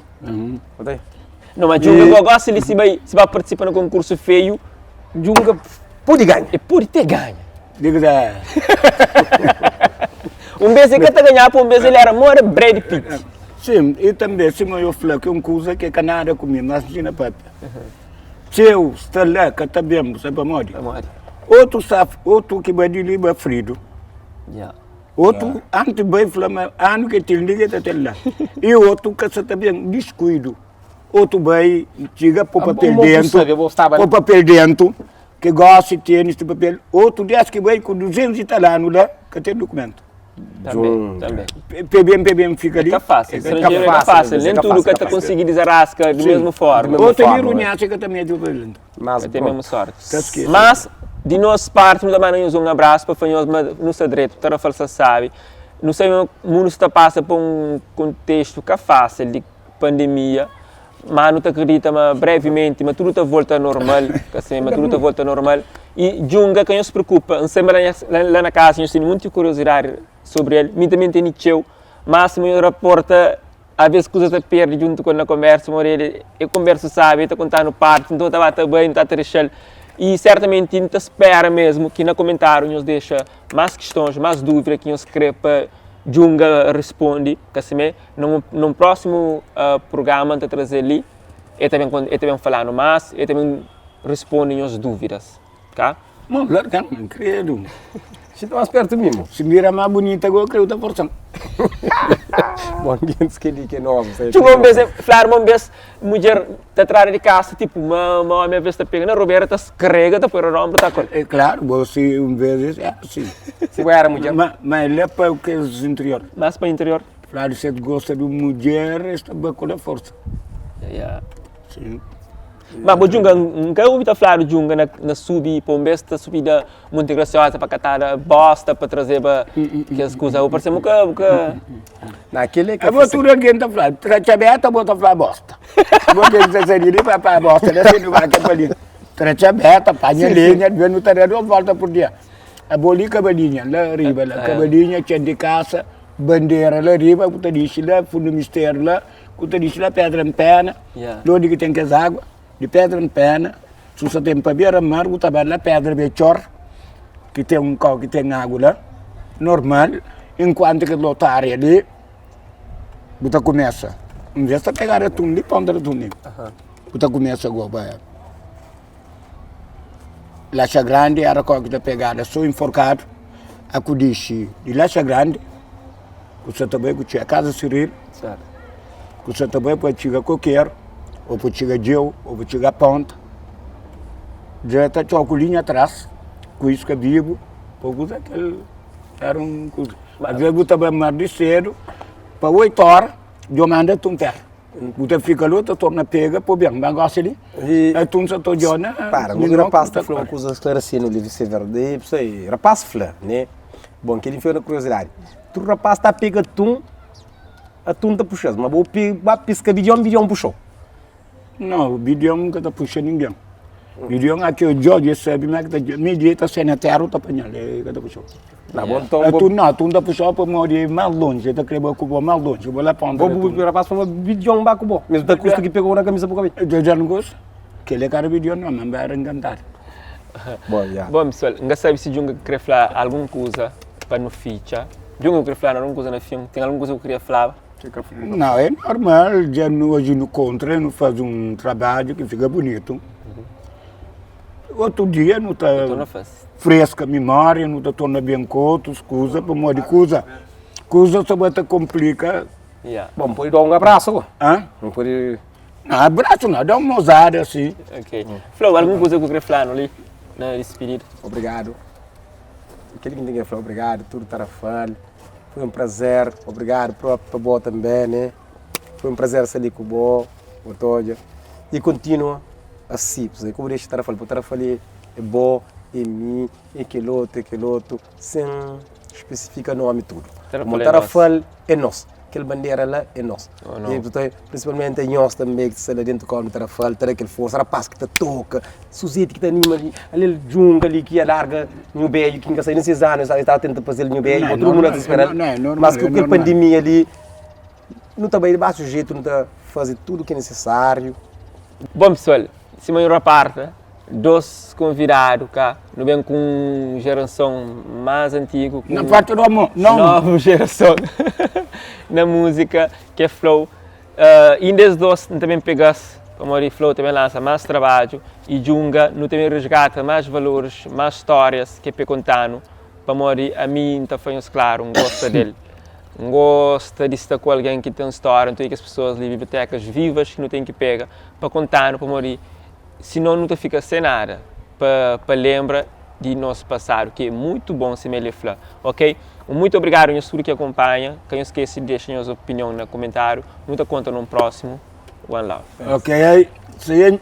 Speaker 1: No, ma Djunga go gosi li si bai, si ba partisipa na konkursu feio,
Speaker 3: Djunga pode ganha.
Speaker 1: E pode te ganha.
Speaker 2: Diga da.
Speaker 1: Un bes e ka ta ganhaba, pa un bes el era moda Brad Pitt.
Speaker 2: Sim, e tanbe sima yo fla ki un kuza ki ka nada ku mi, mas nxina papia. Txeu sta la ka ta ben, bu sabe pamodi?
Speaker 1: Pamodi?
Speaker 2: Otu sta, otu ki bai di li bai fridu.
Speaker 1: Ya.
Speaker 2: Otu anti bai fla ma anu ke ten li ke ta ten la. E otu ka sa ta ben, diskuidu. Otu bai txiga po papel dentu, po papel dentu, ke gosi tene este papel. Otu des ki bai ku 200 i tal anu la, ka ten dokumentu.
Speaker 1: Tanbe, tanbe.
Speaker 2: Pe ben, pe ben fika li.
Speaker 1: É ka fásil, estranjeru é ka fásil, nem tudu ka ta konsigi dizarasca di mesmu forma.
Speaker 2: Otu li runhasa ka ta mete papel dentu.
Speaker 1: Ka ten mesmu sorti. Mas, di nos parti, nu ta manda nhos un abrasu pa fla nhos ma nu sta dretu, Tarrafal sta sabi. Nu sabe ma mundu sta pasa pa un kontestu ka fásil di pandemia, ma nu ta akredita ma brevimenti ma tudu ta volta normal, ka se, ma tudu ta volta normal. I djunga ka nhos preokupa, N sai ma la na kasa nhos tene munti kuriosidadi sobri el, mi tanbe N tene txeu, mas sima nhos raporta Aves kuzas ta perde djuntu ku el na konbersu, modi el é konbersu sabi, el ta kontanu parti, nton ta ba ta bai, nu ta ta dexa-l. I sertamenti nu ta spera mesmu ki na komentariu nhos dexa mas kistons, mas duvida ki nhos kre pa Djunga rispondi, ka simé? Na un prosimu prugrama N ta traze-l li, el ta ben el ta ben fala-nu mas, el ta ben rispondi nhos duvidas, ka?
Speaker 2: Mon flor kan credo.
Speaker 3: Si ta mas perto mi mo.
Speaker 2: Si mira ma bunita go creu ta forsan.
Speaker 3: Bon gentis keli ke nos.
Speaker 1: Txuba un bes fladu ma un bes mudjer ta tradu di kasa tipo ma ma omi aves ta pega na rubera ta skrega ta poi na ombru ta kol.
Speaker 2: É claro bo si un vezes é si.
Speaker 3: Si bo era mudjer.
Speaker 2: Ma ma el é pa kes interior.
Speaker 1: Mas pa interior.
Speaker 2: Fladu si es gosta di un mudjer es ta ba ku la forsa.
Speaker 1: Yeah.
Speaker 2: Si.
Speaker 1: Ma bo djunga, N ka obi ta fladu djunga na, na subi pa un bes ta subi da Monte Graciosa pa katada bosta pa trazeba kes kuza. Bu parse-m bu ka, bu ka.
Speaker 3: Na kel é ka
Speaker 2: Abo tudu algen ta fla, tra txabeta bo ta fla bosta. Bo ke ta sai di li pa pa bosta, da sai di ba ke pa li. Tra txabeta, panha lenha, dbe nu ta da dos volta por dia. Abo li kabalinha la riba la, kabalinha txen di kasa, bandera la riba, ku ta dixi la fundu misteru la. Ku ta dixi la pedra n pena, londe ki ten kes agua, di pedra n pena, su sa ten pa bera mar, bu ta ba la pedra betxor, ki ten un kau ki ten agu la, normal, enkuantu kes otu area li, bu ta kumesa, un ves ta pegadu atun li, ponta di atun li, bu ta kumesa go ba Laxa Grandi, era kau ki ta pegada so inforkadu, a ku dixi di Laxa Grandi. Ku sa ta bai ku txiga kaza Cirilo, ku sa ta bai pa txiga Kokeru, ou pa txiga Djeu, ou pa txiga Ponta, dja ta txoka ku linha tras, ku iska bibu, pa kuza kel era un kuza. Às vezes bu ta bai mar di sedu, pa oitu ora, djo manda atun terra. Bu ta fika la, ta torna pega pa ben, ma gosi li, atun sa ta odjau na.
Speaker 3: Para, un rapaz ta fla un kuza sklaresenu li, se verdade, rapaz fla, ne? Bon, kel-li foi na kuriosidadi. Tudu rapaz ta pega atun, atun ta puxa-s, ma bo ba piska bidion, bidion puxa-u.
Speaker 2: Nau, bidion ka ta puxa ningen. Bidion a ki odja-u, dja sabe ma ki ta dja. Mi dja ta sai na tera, u ta panha-l, e ka ta puxa-u.
Speaker 3: Na bo nton, bo.
Speaker 2: Atun nau, atun ta puxa-u pamodi é más lonji, e ta kreba ku bo más lonji, bo la ponta
Speaker 3: di atun. Bo rapaz fla ma bidion ba ku bo, mesmu ta kusta ki pega-u na kamisa bu ka bai.
Speaker 2: Dja dja-m gosta. Kel-li é ka era bidion nau, ma N ba era enkantadu.
Speaker 3: Bom, ya.
Speaker 1: Bom pessoal, N ka sabe si Djunga kre fla algun kuza pa nu fitxa. Djunga bu kre fla algun kuza na fin? Ten algun kuza bu kria flaba?
Speaker 2: Nau, é normal, dja nu oji nu kontra, nu faze un trabadju ki fika bunitu. Otu dia nu ta freska mimória, nu ta torna ben ku otus kuza, pamodi kuza, kuza sa ba ta konplika.
Speaker 3: Bom, N pode da un abrasu go?
Speaker 2: Hã?
Speaker 3: N pode.
Speaker 2: Não, abraço não, dá uma mozada assim.
Speaker 1: Ok. Fla-u algun kuza ku kre fla-nu li na dispidida.
Speaker 3: Obrigadu. Kel ki N ten ke fla, obrigadu tudu Tarrafal. Foi un prazer. Obrigadu propi pa bo tanbe, ne? Foi un prazer sta li ku bo, bo ta odja. I kontinua asi, pabia ku bu dexa Tarrafal, pa Tarrafal é bo. é mi, é kel otu, é kel otu, sen spesifika nomi tudu.
Speaker 1: Tarrafal
Speaker 3: Pamodi
Speaker 1: é nos.
Speaker 3: Tarrafal é nos, kel bandera la é nos.
Speaker 1: Oh, não.
Speaker 3: E, portanto, principalmente nhos tanbe ki sta la dentu kómu di Tarrafal, ta da kel forsa, rapaz ki ta toka, Suzete ki ta anima li, ali el djunga li ki alarga nhu bedju ki nka sai nen ses anu, el staba tenta faze-l nhu bedju, tudu mundu ta spera-l, mas ku kel pandemia li, nu ta bai di baxu jetu, nu ta faze tudu ki é nisisáriu.
Speaker 1: Bom pessoal, sima nhu raparta, 2 konvidadu ka, nu ben ku un jerason más antigu ku novu jerason na múzika ki é Flow. Inda es 2 N ta ben pega-s pamodi Flow ta ben lansa más trabadju y djunga nu ta ben resgata más valoris, más stórias ki é p'e konta-nu pamodi ami N ta fla nhos klaru N gosta del. N gosta di sta ku algen ki ten stória, nton é kes pesoas li, bibliotekas vivas ki nu ten ki pega pa konta-nu pamodi sinon nu ta fika sen nada pa pa lenbra di nos pasadu ki é mutu bon sima el fla ok. Un muitu obrigadu nhos tudu ki akonpanha, ka nhos skese di dexa nhos opinion na kumentáriu, nu ta konta nun prósimu, one love.
Speaker 2: Ok, un.